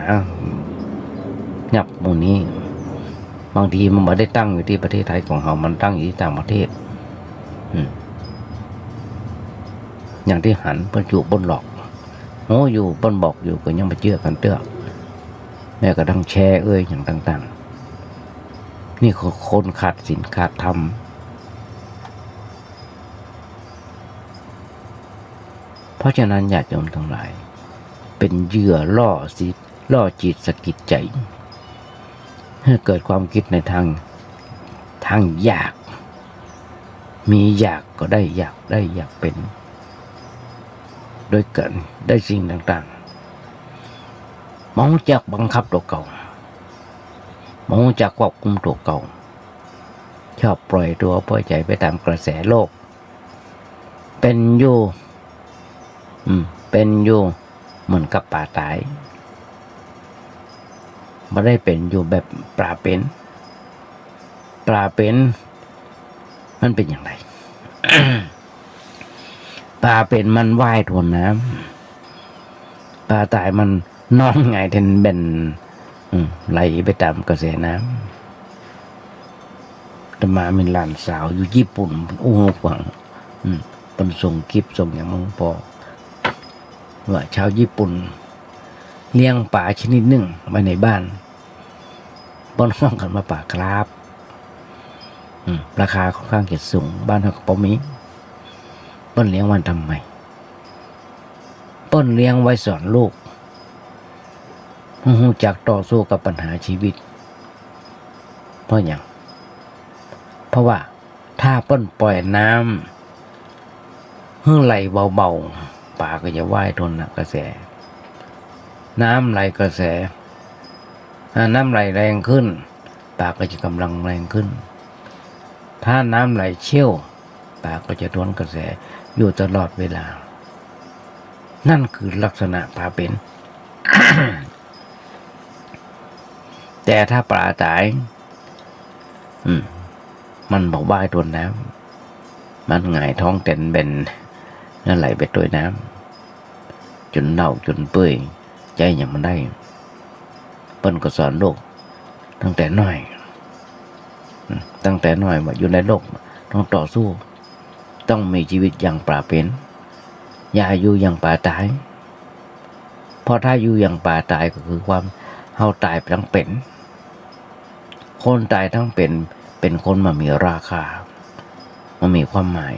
ยับหมู่นี้ บางทีมันบ่ได้ตั้งอยู่ตี้ประเทศไทยของเฮา มันตั้งอยู่ตี้ต่างประเทศ อืม อย่างตี้หัน เปิ้นจุเปิ้นหลอก โอ้ อยู่ เปิ้นบอกอยู่ ก็ยังบ่เจื้อกั๋นเตื้อ แม้กระทั่งแชร์เอ่ย อย่างต่างๆ นี่คือคนขาดศีลขาดธรรม เพราะฉะนั้น ญาติโยมตังหลาย เป๋นเหยื่อล่อจิต ล่อจิตสะกิดใจ๋ หื้อเกิดความกึ๊ดในตาง ตางอยาก มีอยากก็ได้ อยากได้อยากเป๋น โดยก๋านได้สิ่งต่างๆ บ่ฮู้จักบังคับตั๋วเก่า บ่ฮู้จักควบคุมตั๋วเก่า ชอบปล่อยตั๋วปล่อยใจ๋ไปต๋ามกระแสโลก เป๋นอยู่ อืม เป๋นอยู่เหมือนกับป๋าต๋าย บ่ได้เป๋นอยู่แบบป๋าเป๋น ป๋าเป๋น มันเป๋นอย่างไร ป๋าเป๋นมันว่ายทวนน้ำ ป๋าต๋ายมันนอนหงายเต็นแบน อืม ไหลไปต๋ามกระแสน้ำ อาตมามีหลานสาวอยู่ญี่ปุ่น อู้ฟัง อืม เปิ้นส่งคลิปส่งหยังมาปอ ว่าชาวญี่ปุ่นเลี้ยงป๋าชนิดนึ่งไว้ในบ้าน เปิ้นฮ้องกั๋นว่าป๋าคราร์ป อืม ราคาค่อนข้างจะสูง บ้านเฮาก็บ่มี เปิ้นเลี้ยงไว้ทำไม เปิ้นเลี้ยงไว้สอนลูก หื้อฮู้จักต่อสู้กับปัญหาชีวิต เพราะหยัง เพราะว่า ถ้าเปิ้นปล่อยน้ำหื้อไหลเบาๆ ป๋าก็จะว่ายทวนกระแส น้ำไหลกระแส อ่า น้ำไหลแรงขึ้น ป๋าก็จะก๋ำลังแรงขึ้น ถ้าน้ำไหลเชี่ยว ป๋าก็จะทวนกระแสอยู่ตลอดเวลา นั่นคือลักษณะป๋าเป๋น แต่ถ้าป๋าต๋าย อืม มันบ่ว่ายทวนน้ำ มันหงายท้องเต็นแบน แล้วไหลไปตวยน้ำ จ๋นเน่าจ๋นเปื่อย ใจ๊หยังบ่ได้ เปิ้นก็สอนลูกตั้งแต่น้อย อืม ตั้งแต่น้อยว่าอยู่ในโลก ต้องต่อสู้ ต้องมีจีวิตอย่างป๋าเป๋น อย่าอยู่อย่างป๋าต๋าย เพราะถ้าอยู่อย่างป๋าต๋ายก็คือความ เฮาต๋ายตังเป๋น คนต๋ายตังเป๋น เป๋นคนบ่มีราคา บ่มีความหมาย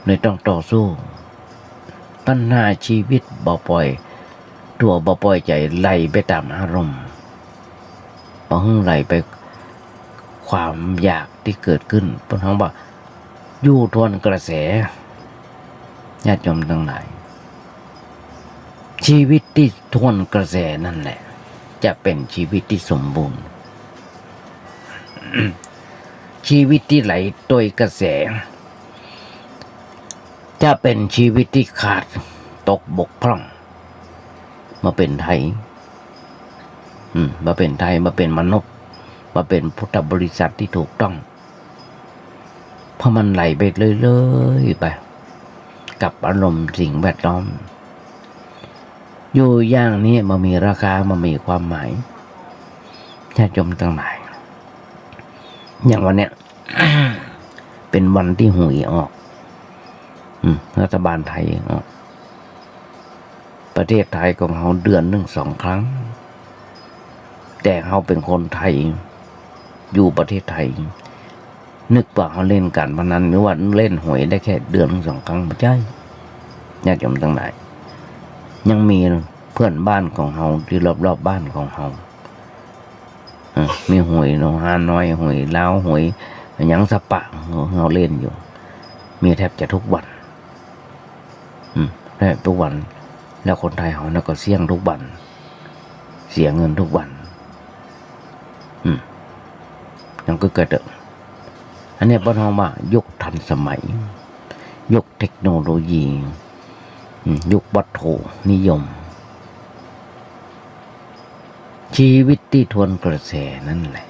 เลยต้องต่อสู้ ปัญหาจีวิตบ่ปล่อยตั๋ว บ่ปล่อยใจ๋ไหลไปต๋ามอารมณ์ บ่หื้อไหลไป ความอยากตี้เกิดขึ้น เปิ้นฮ้องว่า อยู่ทวนกระแส ญาติโยมตังหลาย จีวิตตี้ทวนกระแสนั้นแหละ จะเป๋นจีวิตตี้สมบูรณ์ จีวิตตี้ไหลตวยกระแส จะเป๋นจีวิตตี้ขาดตกบกพร่อง บ่เป๋นไทย อืม บ่เป๋นไทย บ่เป๋นมนุษย์ บ่เป๋นพุทธบริษัทตี้ถูกต้อง เพราะมันไหลไปเรื่อยๆ ไป กับอารมณ์สิ่งแวดล้อม อยู่อย่างนี้บ่มีราคา บ่มีความหมาย ญาติโยมตังหลาย อย่างวันเนี้ย เป๋นวันตี้หวยออก อืม รัฐบาลไทยออก ประเทศไทยของเฮาเดือนนึ่งสองครั้ง แต่เฮาเป๋นคนไทย อยู่ประเทศไทย นึกว่าเฮาเล่นการพนัน หรือว่าเล่นหวยได้แค่เดือนนึ่งสองครั้ง บ่ใจ้ ญาติโยมตังหลาย ยังมีเปื้อนบ้านของเฮาตี้รอบๆ บ้านของเฮา เออ มีหวยเนาะ ฮานอย หวยลาว หวยหยังสะปะ เฮาเล่นอยู่ มีแทบจะทุกวัน อืม แทบทุกวัน แล้วคนไทยเฮานั้นก็เสี่ยงทุกวัน เสียเงินทุกวัน อืม ยังก็เกิด อันเนี้ยเปิ้นฮ้องว่ายุคทันสมัย ยุคเทคโนโลยี อืม ยุควัตถุนิยม จีวิตตี้ทวนกระแสนั้นแหละ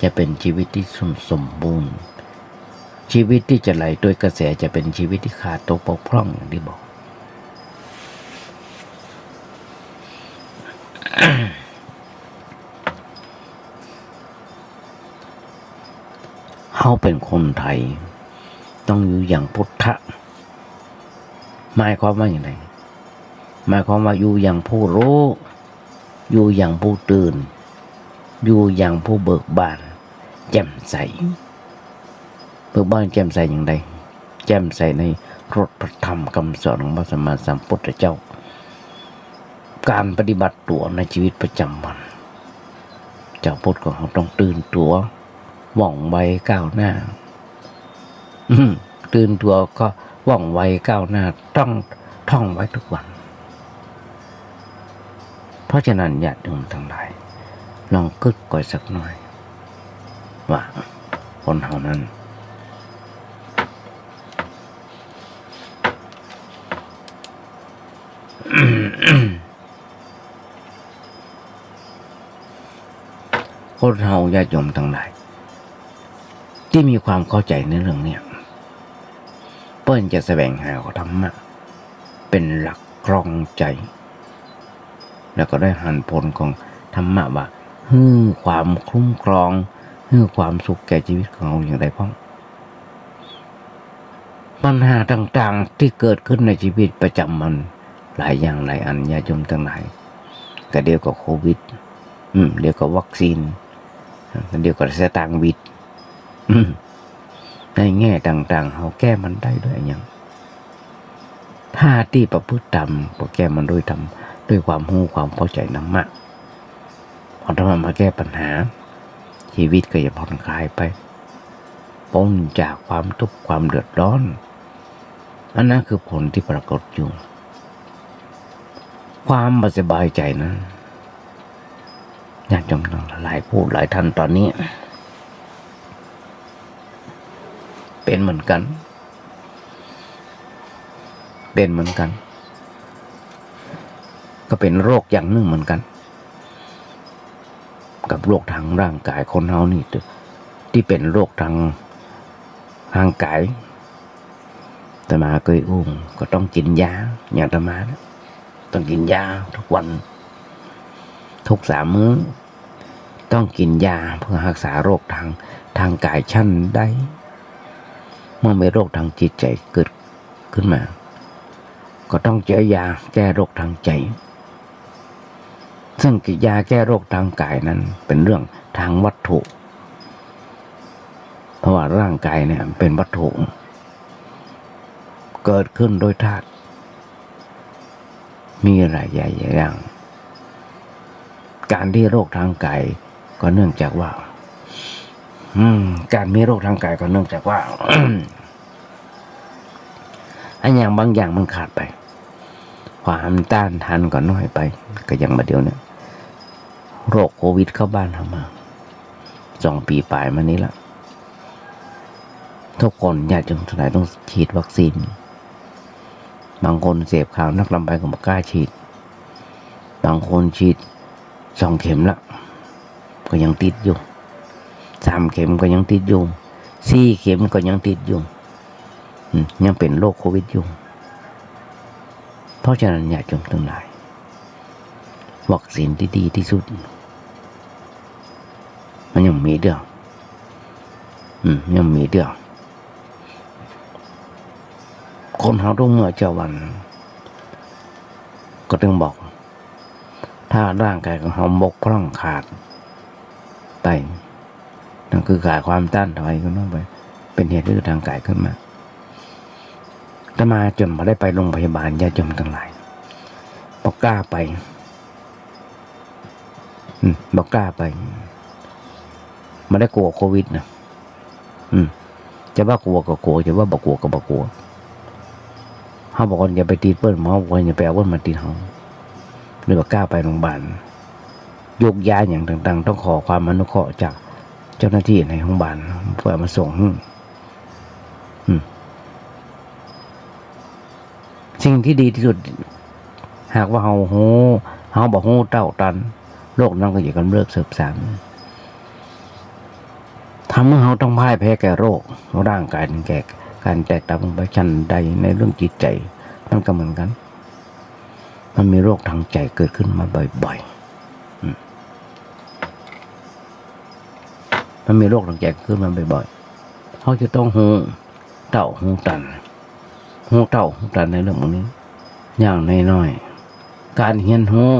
จะเป๋นจีวิตตี้สม สมบูรณ์ จีวิตตี้จะไหลตวยกระแสจะเป๋นจีวิตตี้ขาดตกบกพร่อง อย่างตี้บอก เฮาเป๋นคนไทย ต้องอยู่อย่างพุทธะ หมายความว่าอย่างไร หมายความว่าอยู่อย่างผู้ฮู้ อยู่อย่างผู้ตื่น อยู่อย่างผู้เบิกบาน แจ่มใส เบิกบานแจ่มใสอย่างใด แจ่มใสในรสพระธรรมคำสอนของพระสัมมาสัมพุทธเจ้า การปฏิบัติตั๋วในจีวิตประจ๋ำวัน จาวพุทธของเฮาต้องตื่นตั๋ว ว่องไวก้าวหน้า อืม ตื่นตั๋วก็ว่องไวก้าวหน้า ต้องท่องไว้ทุกวัน เพราะฉะนั้นญาติโยมตังหลาย ลองกึ๊ดก่อยสักหน้อย ว่าคนเฮานั้น คนเฮาญาติโยมตังหลาย ตี้มีความเข้าใจ๋ในเรื่องเนี้ย เปิ้นจะแสวงหาเอาธรรมะเป๋นหลักครองใจ๋ แล้วก็ได้หันผลของธรรมะว่า หื้อความคุ้มครอง หื้อความสุขแก่จีวิตของเฮาอย่างใดพ่อง ปัญหาต่างๆ ตี้เกิดขึ้นในจีวิตประจ๋ำวัน หลายอย่างหลายอัน ญาติโยมตังหลาย ก็เดี๋ยวก็โควิด อืม เดี๋ยวก็วัคซีน เดี๋ยวก็สตางค์บิด อืม ในแง่ต่างๆ เฮาแก้มันได้ด้วยอะหยัง ถ้าตี้ประพฤติธรรม ก็แก้มันด้วยธรรม ด้วยความฮู้ความเข้าใจ๋ธรรมะ เอาธรรมะมาแก้ปัญหา จีวิตก็จะผ่อนคลายไป ป๊นจากความตุ๊กข์ความเดือดร้อน อันนั้นคือผลตี้ปรากฏอยู่ ความบ่สบายใจ๋นั้น ญาติโยมตังหลายผู้หลายต้านต๋อนนี้ เป๋นเหมือนกั๋น เป๋นเหมือนกั๋น ก็เป๋นโรคอย่างนึ่งเหมือนกั๋น กับโรคตางร่างก๋ายคนเฮานี่ ตี้เป๋นโรคตางร่างก๋าย อาตมาเกยอู้ ก็ต้องกิ๋นยา อย่างอาตมานะ ต้องกิ๋นยาทุกวัน ทุกสามมื้อ ต้องกิ๋นยาเพื่อฮักษาโรคตาง ตางก๋ายฉันใด เมื่อมีโรคตางจิตใจ๋เกิดขึ้นมา ก็ต้องเจอยาแก้โรคตางใจ๋ ซึ่งยาแก้โรคตางก๋ายนั้นเป๋นเรื่องตางวัตถุ เพราะว่าร่างก๋ายเนี่ยเป๋นวัตถุ เกิดขึ้นโดยธาตุ มีหลายอย่าง ก๋านตี้โรคตางก๋ายก็เนื่องจากว่า อืม ก๋านมีโรคตางก๋ายก็เนื่องจากว่า อะหยังบางอย่างมันขาดไป ความต้านทานก็น้อยไป ก็อย่างบ่าเดี่ยวนี้ โรคโควิดเข้าบ้านเฮามา สองปี๋ป๋ายมานี้ละ กู้คนญาติโยมตังหลายต้องฉีดวัคซีน บางคนเสพข่าวนักลำไปก็บ่กล้าฉีด บางคนฉีดสองเข็มละ ก็ยังติดอยู่ สามเข็มก็ยังติดอยู่ สี่เข็มก็ยังติดอยู่ อืม ยังเป๋นโรคโควิดอยู่ เพราะฉะนั้นญาติโยมตังหลาย วัคซีนตี้ดีตี้สุด มันยังมีเตื้อ อืม ยังมีเตื้อ คนเฮากู้เมื่อเจ๊าวัน ก็ตึงบอก ถ้าร่างก๋ายของเฮาบกพร่องขาดไป นั่นคือขาดความต้านถอยขึ้นไป เป๋นเหตุหื้อตางก๋ายขึ้นมา อาตมาจ๋นบ่ได้ไปโรงพยาบาล ญาติโยมตังหลาย บ่กล้าไป อืม บ่กล้าไป บ่ได้กั๋วโควิดนะ อืม จะว่ากลัวก็กลัว จะว่าบ่กลัวก็บ่กลัว เฮาบ่ควรจะไปติดเปิ้น เฮาบ่ควรจะไปเอาเปิ้นมาติดเฮา เลยบ่กล้าไปโรงพยาบาล โยกย้ายหยังต่างๆ ต้องขอความอนุเคราะห์จากเจ้าหน้าตี้ในโรงพยาบาล เปื้อเอามาส่งหื้อ อืม สิ่งตี้ดีตี้สุด หากว่าเฮาฮู้ เฮาบ่ฮู้เต้าตัน โรคนั้นก็จะก๋ำเริบเสิบสาน ทำหื้อเฮาต้องพ่ายแพ้แก่โรค ร่างก๋ายนั้นแก่ก๋านแตกดับลงไป ฉันใดในเรื่องจิตใจ๋ มันก็เหมือนกั๋น มันมีโรคตางใจ๋เกิดขึ้นมาบ่อยๆ อืม มันมีโรคตางใจ๋เกิดขึ้นมาบ่อยๆ เฮาจะต้องฮู้เต้าฮู้ตัน ฮู้เต้าฮู้ตันในเรื่องพวกนี้ อย่างน้อยๆ ก๋านเฮียนฮู้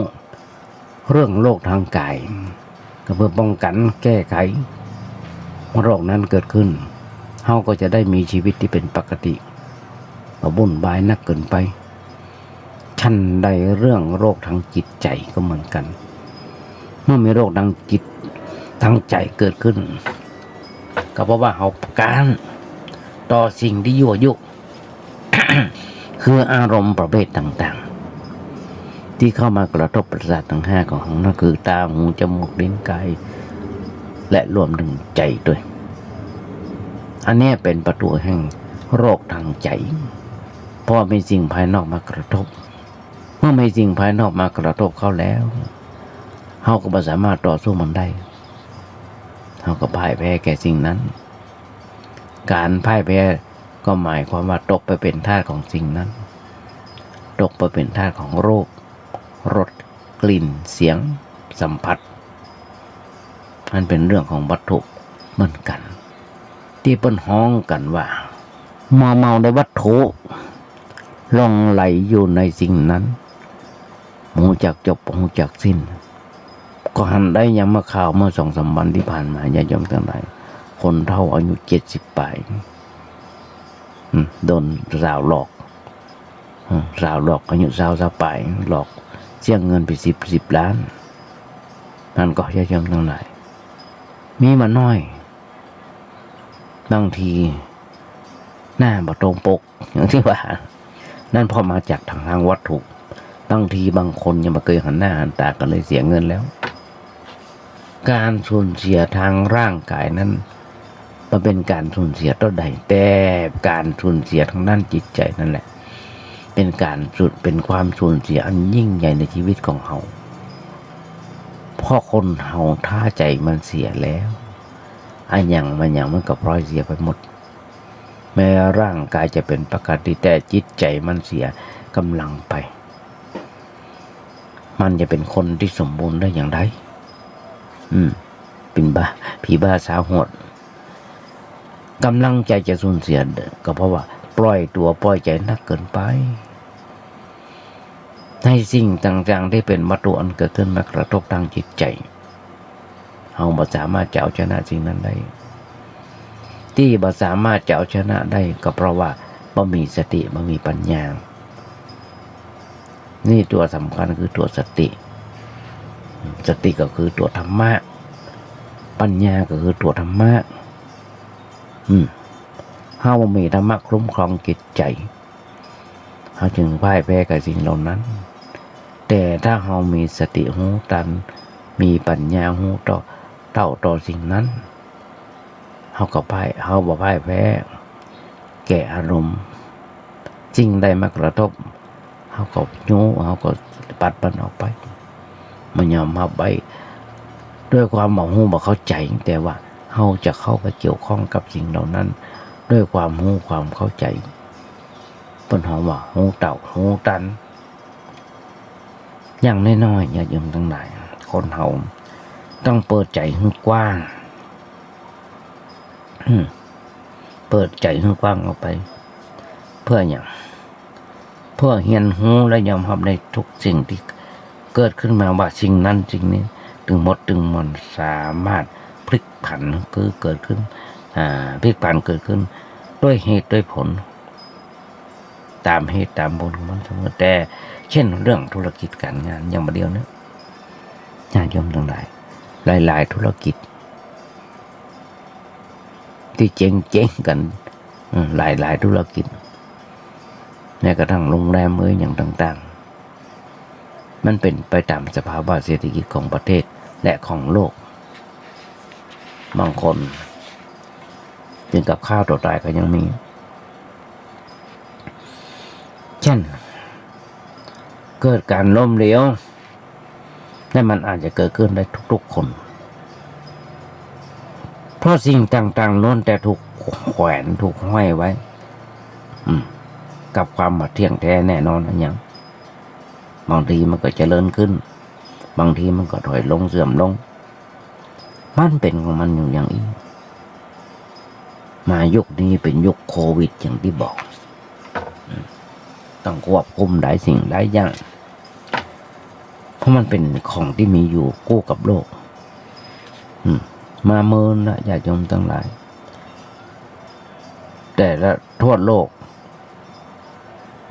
เรื่องโรคตางก๋าย ก็เปื้อป้องกั๋นแก้ไข เมื่อโรคนั้นเกิดขึ้น เฮาก็จะได้มีชีวิตตี้เป๋นปกติ บ่วุ่นวายนักเกินไป ฉันใดเรื่องโรคตางจิตใจ๋ก็เหมือนกั๋น เมื่อมีโรคตางจิต ตางใจ๋เกิดขึ้น ก็เพราะว่าเฮาก๊านต่อสิ่งตี้ยั่วยุ คืออารมณ์ประเภทต่างๆ ตี้เข้ามากระทบประสาทตังห้าของเฮา นั่นคือต๋า หู จมูก ลิ้น ก๋าย และรวมเถิงใจ๋ตวย อันเนี้ยเป๋นประตู๋แห่งโรคตางใจ๋ เพราะว่ามีสิ่งภายนอกมากระทบ เมื่อมีสิ่งภายนอกมากระทบเข้าแล้ว เฮาก็บ่สามารถต่อสู้มันได้ เฮาก็พ่ายแพ้แก่สิ่งนั้น ก๋านพ่ายแพ้ก็หมายความว่าตกไปเป๋นทาสของสิ่งนั้น ตกไปเป๋นทาสของรูป รส กลิ่น เสียง สัมผัส อันเป๋นเรื่องของวัตถุเหมือนกั๋น ตี้เปิ้นฮ้องกั๋นว่า มัวเมาในวัตถุ หลงใหลอยู่ในสิ่งนั้น บ่ฮู้จักจบ บ่ฮู้จักสิ้น ก็หันได้ยามเมื่อคราวเมื่อสองสามวันตี้ผ่านมา ญาติโยมตังหลาย คนเฒ่าอายุเจ็ดสิบป๋าย อืม โดนสาวหลอก อืม สาวหลอกอายุซาว ซาวป๋าย หลอกเสียเงินไปสิบ สิบล้าน นั่นก็ญาติโยมตังหลาย มีมาน้อย บางทีหน้าบ่ตรงปก อย่างตี้ว่า นั่นเพราะมาจากตาง ตางวัตถุ บางทีบางคนยังบ่เกยหันหน้าหันต๋ากั๋นเลยเสียเงินแล้ว ก๋านสูญเสียตางร่างก๋ายนั้น มันเป๋นก๋านสูญเสียเต้าใด แต่ก๋านสูญเสียตางด้านจิตใจ๋นั่นแหละ เป๋นก๋านสูญ เป๋นความสูญเสียอันยิ่งใหญ่ในชีวิตของเฮา เพราะคนเฮาถ้าใจ๋มันเสียแล้ว อะหยังมาหยังมันก็พลอยเสียไปหมด แม้ร่างก๋ายจะเป๋นปกติ แต่จิตใจ๋มันเสียก๋ำลังไป มันจะเป๋นคนตี้สมบูรณ์ได้อย่างใด อืม เป๋นบ้า ผีบ้าสาวโหด ก๋ำลังใจ๋จะสูญเสีย ก็เพราะว่าปล่อยตั๋วปล่อยใจ๋นักเกินไป ในสิ่งต่างๆ ตี้เป๋นวัตถุอันเกิดขึ้นมากระทบตางจิตใจ๋ เฮาบ่สามารถจะเอาชนะสิ่งนั้นได้ ตี้บ่สามารถจะเอาชนะได้ก็เพราะว่าบ่มีสติ บ่มีปัญญา นี่ตั๋วสำคัญคือตั๋วสติ สติก็คือตั๋วธรรมะ ปัญญาก็คือตั๋วธรรมะ อืม เฮาบ่มีธรรมะคุ้มครองจิตใจ๋ เฮาจึงพ่ายแพ้กับสิ่งเหล่านั้น แต่ถ้าเฮามีสติฮู้ตัน มีปัญญาฮู้เต้า เต้าต่อสิ่งนั้น เฮาก็พ่าย เฮาบ่พ่ายแพ้แก่อารมณ์ สิ่งใดมากระทบ เฮาก็ยู้ เฮาก็ปัดมันออกไป บ่ยอมฮับไว้ ด้วยความบ่ฮู้บ่เข้าใจ๋ แต่ว่าเฮาจะเข้าไปเกี่ยวข้องกับสิ่งเหล่านั้น ด้วยความฮู้ความเข้าใจ๋ เปิ้นฮ้องว่าฮู้เต้าฮู้ตัน อย่างน้อยๆ ญาติโยมตังหลาย คนเฮาต้องเปิดใจ๋หื้อกว้าง อืม เปิดใจ๋หื้อกว้างออกไป เปื้อหยัง เปื้อเฮียนฮู้และยอมฮับในทุกสิ่งตี้เกิดขึ้นมาว่าสิ่งนั้นสิ่งนี้ ตึงหมดตึงมวลสามารถพลิกผัน คือเกิดขึ้น อ่า พลิกผันเกิดขึ้นด้วยเหตุด้วยผล ต๋ามเหตุต๋ามผลของมันเสมอ แต่เช่นเรื่องธุรกิจก๋านงานอย่างบ่าเดี่ยวนี้ ญาติโยมตังหลาย หลายๆ ธุรกิจ ตี้เจ๊งๆ กั๋น อืม หลายๆ ธุรกิจ แม้กระทั่งโรงแรมเอยอย่างต่างๆ มันเป๋นไปต๋ามสภาวะเศรษฐกิจของประเทศและของโลก บางคนเถิงกับฆ่าตั๋วต๋ายก็ยังมี เช่น เกิดก๋านล้มเหลว และมันอาจจะเกิดขึ้นได้ทุกๆ คน เพราะสิ่งต่างๆ ล้วนแต่ถูกแขวน ถูกห้อยไว้ อืม กับความบ่เที่ยงแท้แน่นอนอะหยัง บางทีมันก็เจริญขึ้น บางทีมันก็ถอยลง เสื่อมลง มันเป๋นของมันอยู่อย่างอี้ มายุคนี้เป๋นยุคโควิดอย่างตี้บอก อืม ต้องควบคุมหลายสิ่งหลายอย่าง เพราะมันเป๋นของตี้มีอยู่กู้กับโลก อืม มาเมินนะญาติโยมตังหลาย แต่ละทั่วโลก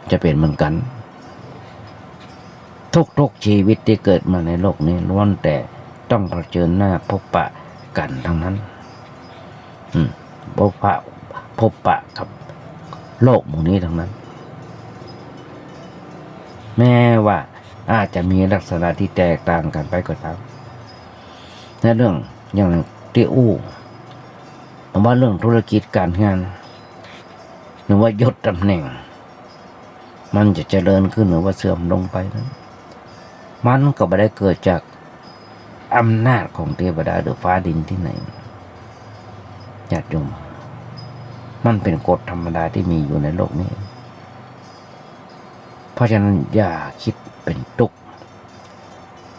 จะเป๋นเหมือนกั๋น ทุกๆ ชีวิตตี้เกิดมาในโลกนี้ล้วนแต่ต้องเผชิญหน้าพบปะกั๋นตังนั้น อืม พบปะ พบปะกับโลกหมู่นี้ตังนั้น แม้ว่าอาจจะมีลักษณะตี้แตกต่างกั๋นไปก็ต๋าม ในเรื่องอย่างตี้อู้ ว่าเรื่องธุรกิจก๋านงาน หรือว่ายศต๋ำแหน่ง มันจะเจริญขึ้นหรือว่าเสื่อมลงไปนั้น มันก็บ่ได้เกิดจากอำนาจของเตวดาหรือฟ้าดินตี้ไหน ญาติโยม มันเป๋นกฎธรรมดาตี้มีอยู่ในโลกนี้ เพราะฉะนั้นอย่าคิดเป๋นตุ๊กข์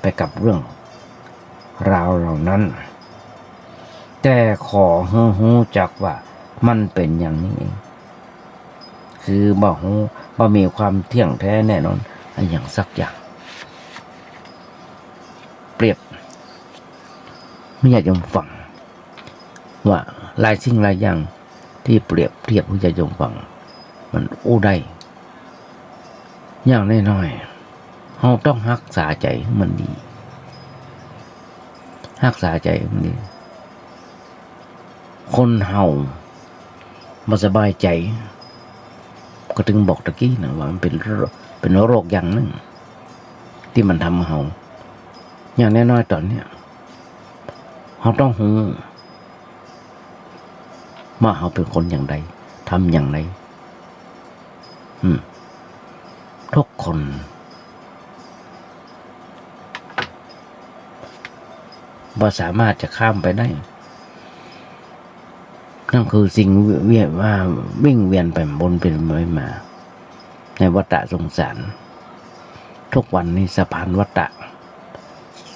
ไปกับเรื่องราวเหล่านั้น แต่ขอหื้อฮู้จักว่ามันเป๋นอย่างนี้เอง คือบ่ฮู้ บ่มีความเที่ยงแท้แน่นอนอะหยังสักอย่าง เปรียบ หื้อญาติโยมฟัง ว่าหลายสิ่งหลายอย่างตี้เปรียบเทียบหื้อญาติโยมฟัง มันอู้ได้ อย่างน้อยๆ เฮาต้องฮักษาใจ๋หื้อมันดี ฮักษาใจ๋หื้อมันดี คนเฮาบ่สบายใจ๋ ก็เถิงบอกตะกี้นะว่ามันเป๋นโรค เป๋นโรคอย่างนึ่ง ตี้มันทำเฮา อย่างน้อยๆ ต๋อนเนี้ย เฮาต้องฮู้ ว่าเฮาเป๋นคนอย่างใด ทำอย่างใด อืม ทุกคนบ่สามารถจะข้ามไปได้ นั่นคือสิ่งเวียน ว่าวิ่งเวียนไปวนไปมา ในวัฏฏะสงสาร ทุกวันนี้สะพานวัฏฏะ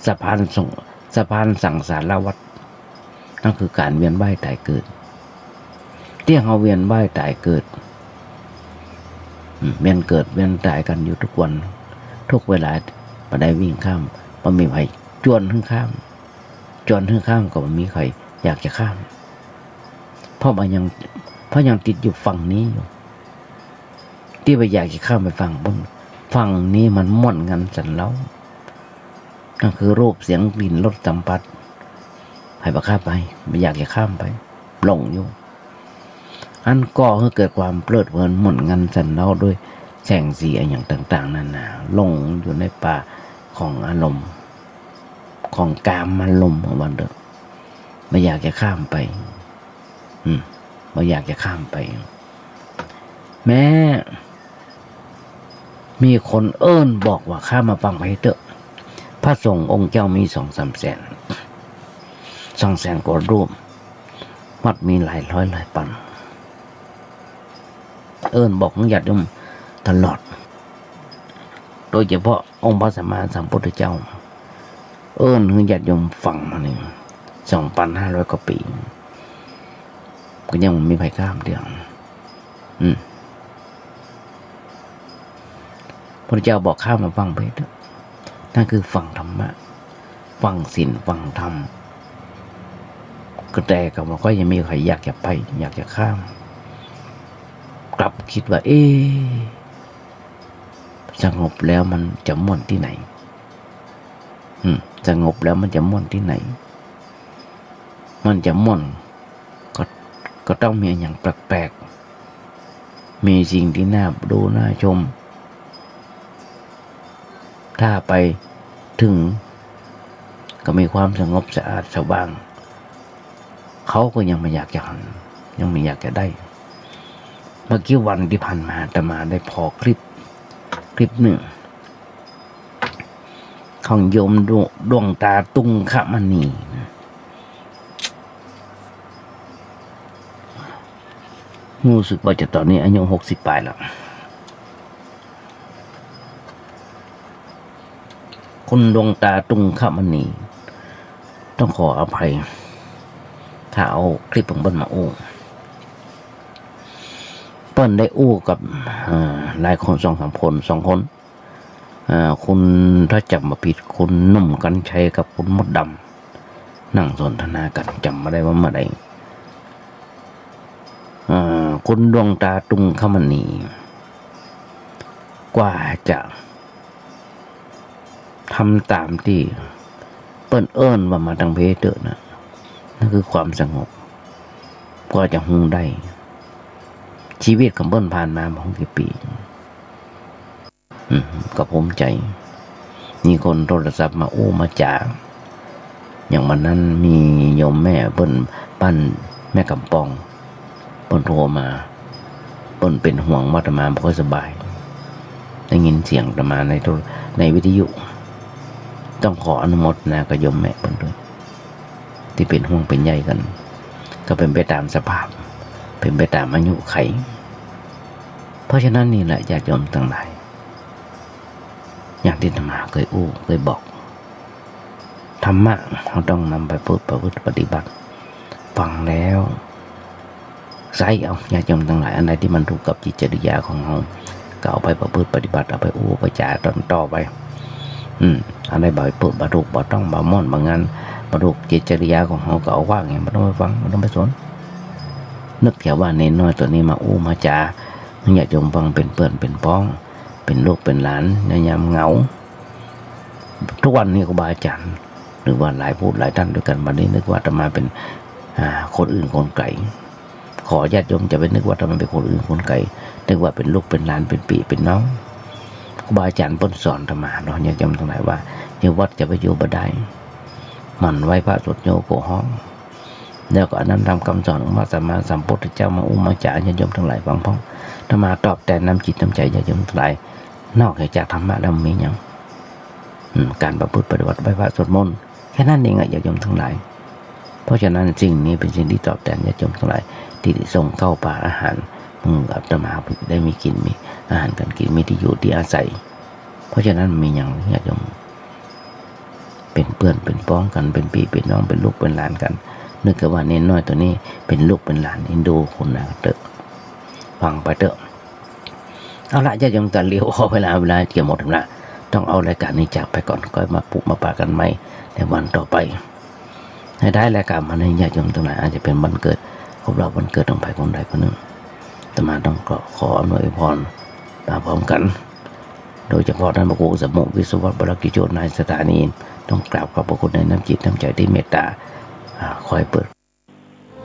สะพานสง- สะพานสังสารวัฏ นั่นคือก๋านเวียนว่ายต๋ายเกิด ตี้เฮาเวียนว่ายต๋ายเกิด อืม เวียนเกิดเวียนต๋ายกั๋นอยู่กู้วัน กู้เวลา บ่ได้วิ่งข้าม บ่มีใผจวนหื้อข้าม จวนหื้อข้ามก็บ่มีใผอยากจะข้าม เพราะมันยัง เพราะยังติดอยู่ฝั่งนี้อยู่ ตี้บ่อยากจะข้ามไปฝั่งปู้น ฝั่งนี้มันม่วนงันสันเล้า นั่นคือรูป เสียง กลิ่น รส สัมผัส ใผบ่ข้ามไป บ่อยากจะข้ามไป หลงอยู่ อันก่อหื้อเกิดความเพลิดเพลินม่วนงันสันเล้าด้วยแสงสีอะหยังต่างๆ นานา หลงอยู่ในป่าของอารมณ์ ของกามารมณ์ ว่างั้นเถอะ บ่อยากจะข้ามไป อืม บ่อยากจะข้ามไป แม้มีคนเอิ้นบอกว่า ข้ามมาฟั่งไปเต๊อะ พระสงฆ์องค์เจ้ามีสองสามแสน สองแสนกว่ารูป วัดมีหลายร้อยหลายปัน เอิ้นบอกหื้อญาติโยมตลอด โดยเฉพาะองค์พระสัมมาสัมพุทธเจ้า เอิ้นหื้อญาติโยมฟังมานี่ สองปันห้าร้อยกว่าปี๋ ก็ยังบ่มีใผข้ามเตื้อ อืม พุทธเจ้าบอก ข้ามมาฟั่งไปเต๊อะ นั่นคือฟังธรรมะ ฟังศีล ฟังธรรม ก็แต่ก็บ่ค่อยจะมีใผอยากจะไป อยากจะข้าม กลับกึ๊ดว่า เอ๊ะ สงบแล้วมันจะม่วนตี้ไหน อืม สงบแล้วมันจะม่วนตี้ไหน มันจะม่วน ก็ ก็ต้องมีอะหยังแปลกๆ มีสิ่งตี้น่าดูน่าชม ถ้าไปเถิงก็มีความสงบสะอาดสว่าง เขาก็ยังบ่อยากจะหัน ยังบ่อยากจะได้ เมื่อกี้วันตี้ผ่านมา อาตมาได้ผ่อคลิป คลิปนึ่ง ของโยมดวง ดวงตาตุงคมณีนะ ฮู้สึกว่าจะต๋อนนี้อายุหกสิบป๋ายแล้ว คุณดวงตาตุงคมณี ต้องขออภัย ถ้าเอาคลิปของเปิ้นมาอู้ เปิ้นได้อู้กับ เอ่อ หลายคน สองสามคน สองคน อ่า คุณ ถ้าจ๋ำบ่ผิด คุณหนุ่มกรรชัยกับคุณมดดำ นั่งสนทนากั๋น จ๋ำบ่ได้ว่าเมื่อใด อ่า คุณดวงตาตุงคมณี กว่าจะทำต๋ามตี้เปิ้นเอิ้นว่ามาตังเพเต๊อะนะ นั่นคือความสงบ กว่าจะฮู้ได้ ชีวิตของเปิ้นผ่านมาบ่ฮู้กี่ปี๋ อืม ก็ภูมิใจ๋ มีคนโทรศัพท์มาอู้มาจ๋า อย่างวันนั้นมีโยมแม่เปิ้นบ้านแม่กำปอง เปิ้นโทรมา เปิ้นเป๋นห่วงว่าอาตมาบ่ค่อยสบาย ได้ยินเสียงอาตมาในโทร- ในวิทยุ ต้องขออนุโมทนากับโยมแม่เปิ้นด้วย ตี้เป๋นห่วงเป๋นใยกั๋น ก็เป๋นไปต๋ามสภาพ เป๋นไปต๋ามอายุขัย เพราะฉะนั้นนี่แหละญาติโยมตังหลาย อย่างตี้อาตมาเกยอู้เกยบอก ธรรมะเฮาต้องนำไปประพฤติปฏิบัติ ฟังแล้วใจ๊เอา ญาติโยมตังหลาย อันใดตี้มันถูกกับจิตจริยาของเฮา ก็เอาไปประพฤติปฏิบัติ เอาไปอู้ไปจ๋าต๋อนต่อไป อืม อันใดบ่ถูก บ่ถูก บ่ต้อง บ่ม่วน บ่งัน บ่ถูกจิตจริยาของเฮา ก็เอาวางเหีย บ่ต้องไปฟัง บ่ต้องไปสน นึกแค่ว่าเณรน้อยโตนี้มาอู้มาจ๋า ญาติโยมฟังเป๋นเปื้อนเป๋นพ้อง เป๋นลูกเป๋นหลาน ในยามเหงา ทุกวันนี้ครูบาอาจ๋ารย์ หรือว่าหลายผู้หลายต้านด้วยกั๋น บัดนี้นึกว่าอาตมาเป๋น อ่า คนอื่นคนไก๋ ขอญาติโยมจะไปนึกว่าอาตมาเป๋นคนอื่นคนไก๋ นึกว่าเป๋นลูกเป๋นหลาน เป๋นปี้เป๋นน้อง ครูบาอาจ๋ารย์เปิ้นสอนอาตมาเนาะ ญาติโยมตังหลายว่า อยู่วัดจะไปอยู่บ่ได้ หมั่นไหว้พระสวดโยโกฮ้อง แล้วก็อันนั้นต๋ามกำสอนของพระสัมมาสัมพุทธเจ้ามาอู้มาจ๋า ญาติโยมตังหลายฟังพ่อง อาตมาตอบแตนน้ำจิตน้ำใจ๋ญาติโยมตังหลาย นอกเหนือจากธรรมะแล้วมีหยัง อืม ก๋านประพฤติปฏิบัติไหว้พระสวดมนต์ แค่นั้นเองอะญาติโยมตังหลาย เพราะฉะนั้นสิ่งนี้เป๋นสิ่งตี้ตอบแตนญาติโยมตังหลาย ตี้ส่งข้าวป๋าอาหาร อืม อาตมาได้มีกิ๋น มีอาหารก๋านกิ๋น มีตี้อยู่ตี้อาศัย เพราะฉะนั้นมีหยังญาติโยม เป๋นเปื้อนเป๋นพ้องกั๋น เป๋นปี้เป๋นน้อง เป๋นลูกเป๋นหลานกั๋น นึกกั๋นว่าเณรน้อยตั๋วนี้เป๋นลูกเป๋นหลานอินดูคนนาเต๊อะ ฟังไปเต๊อะ เอาละ ญาติโยม ตะหลิว ขอเวลา เวลาจะหมดแล้ว ต้องเอารายก๋านนี้จากไปก่อน ก็มาปะมาปะกั๋นใหม่ในวันต่อไป ในท้ายรายก๋านมานี้ ญาติโยมตังหลาย อาจจะเป๋นวันเกิด ครบรอบวันเกิดของใผคนใดคนนึ่ง อาตมาต้องขอ ขออำนวยอวยพรมาพร้อมกั๋น โดยเฉพาะต้านพระครูสมุห์ วิศวัตรวรกิจโจ นายสถานี ต้องกราบขอบพระคุณในน้ำจิตน้ำใจ๋ตี้เมตต๋า อ่า คอยเปิด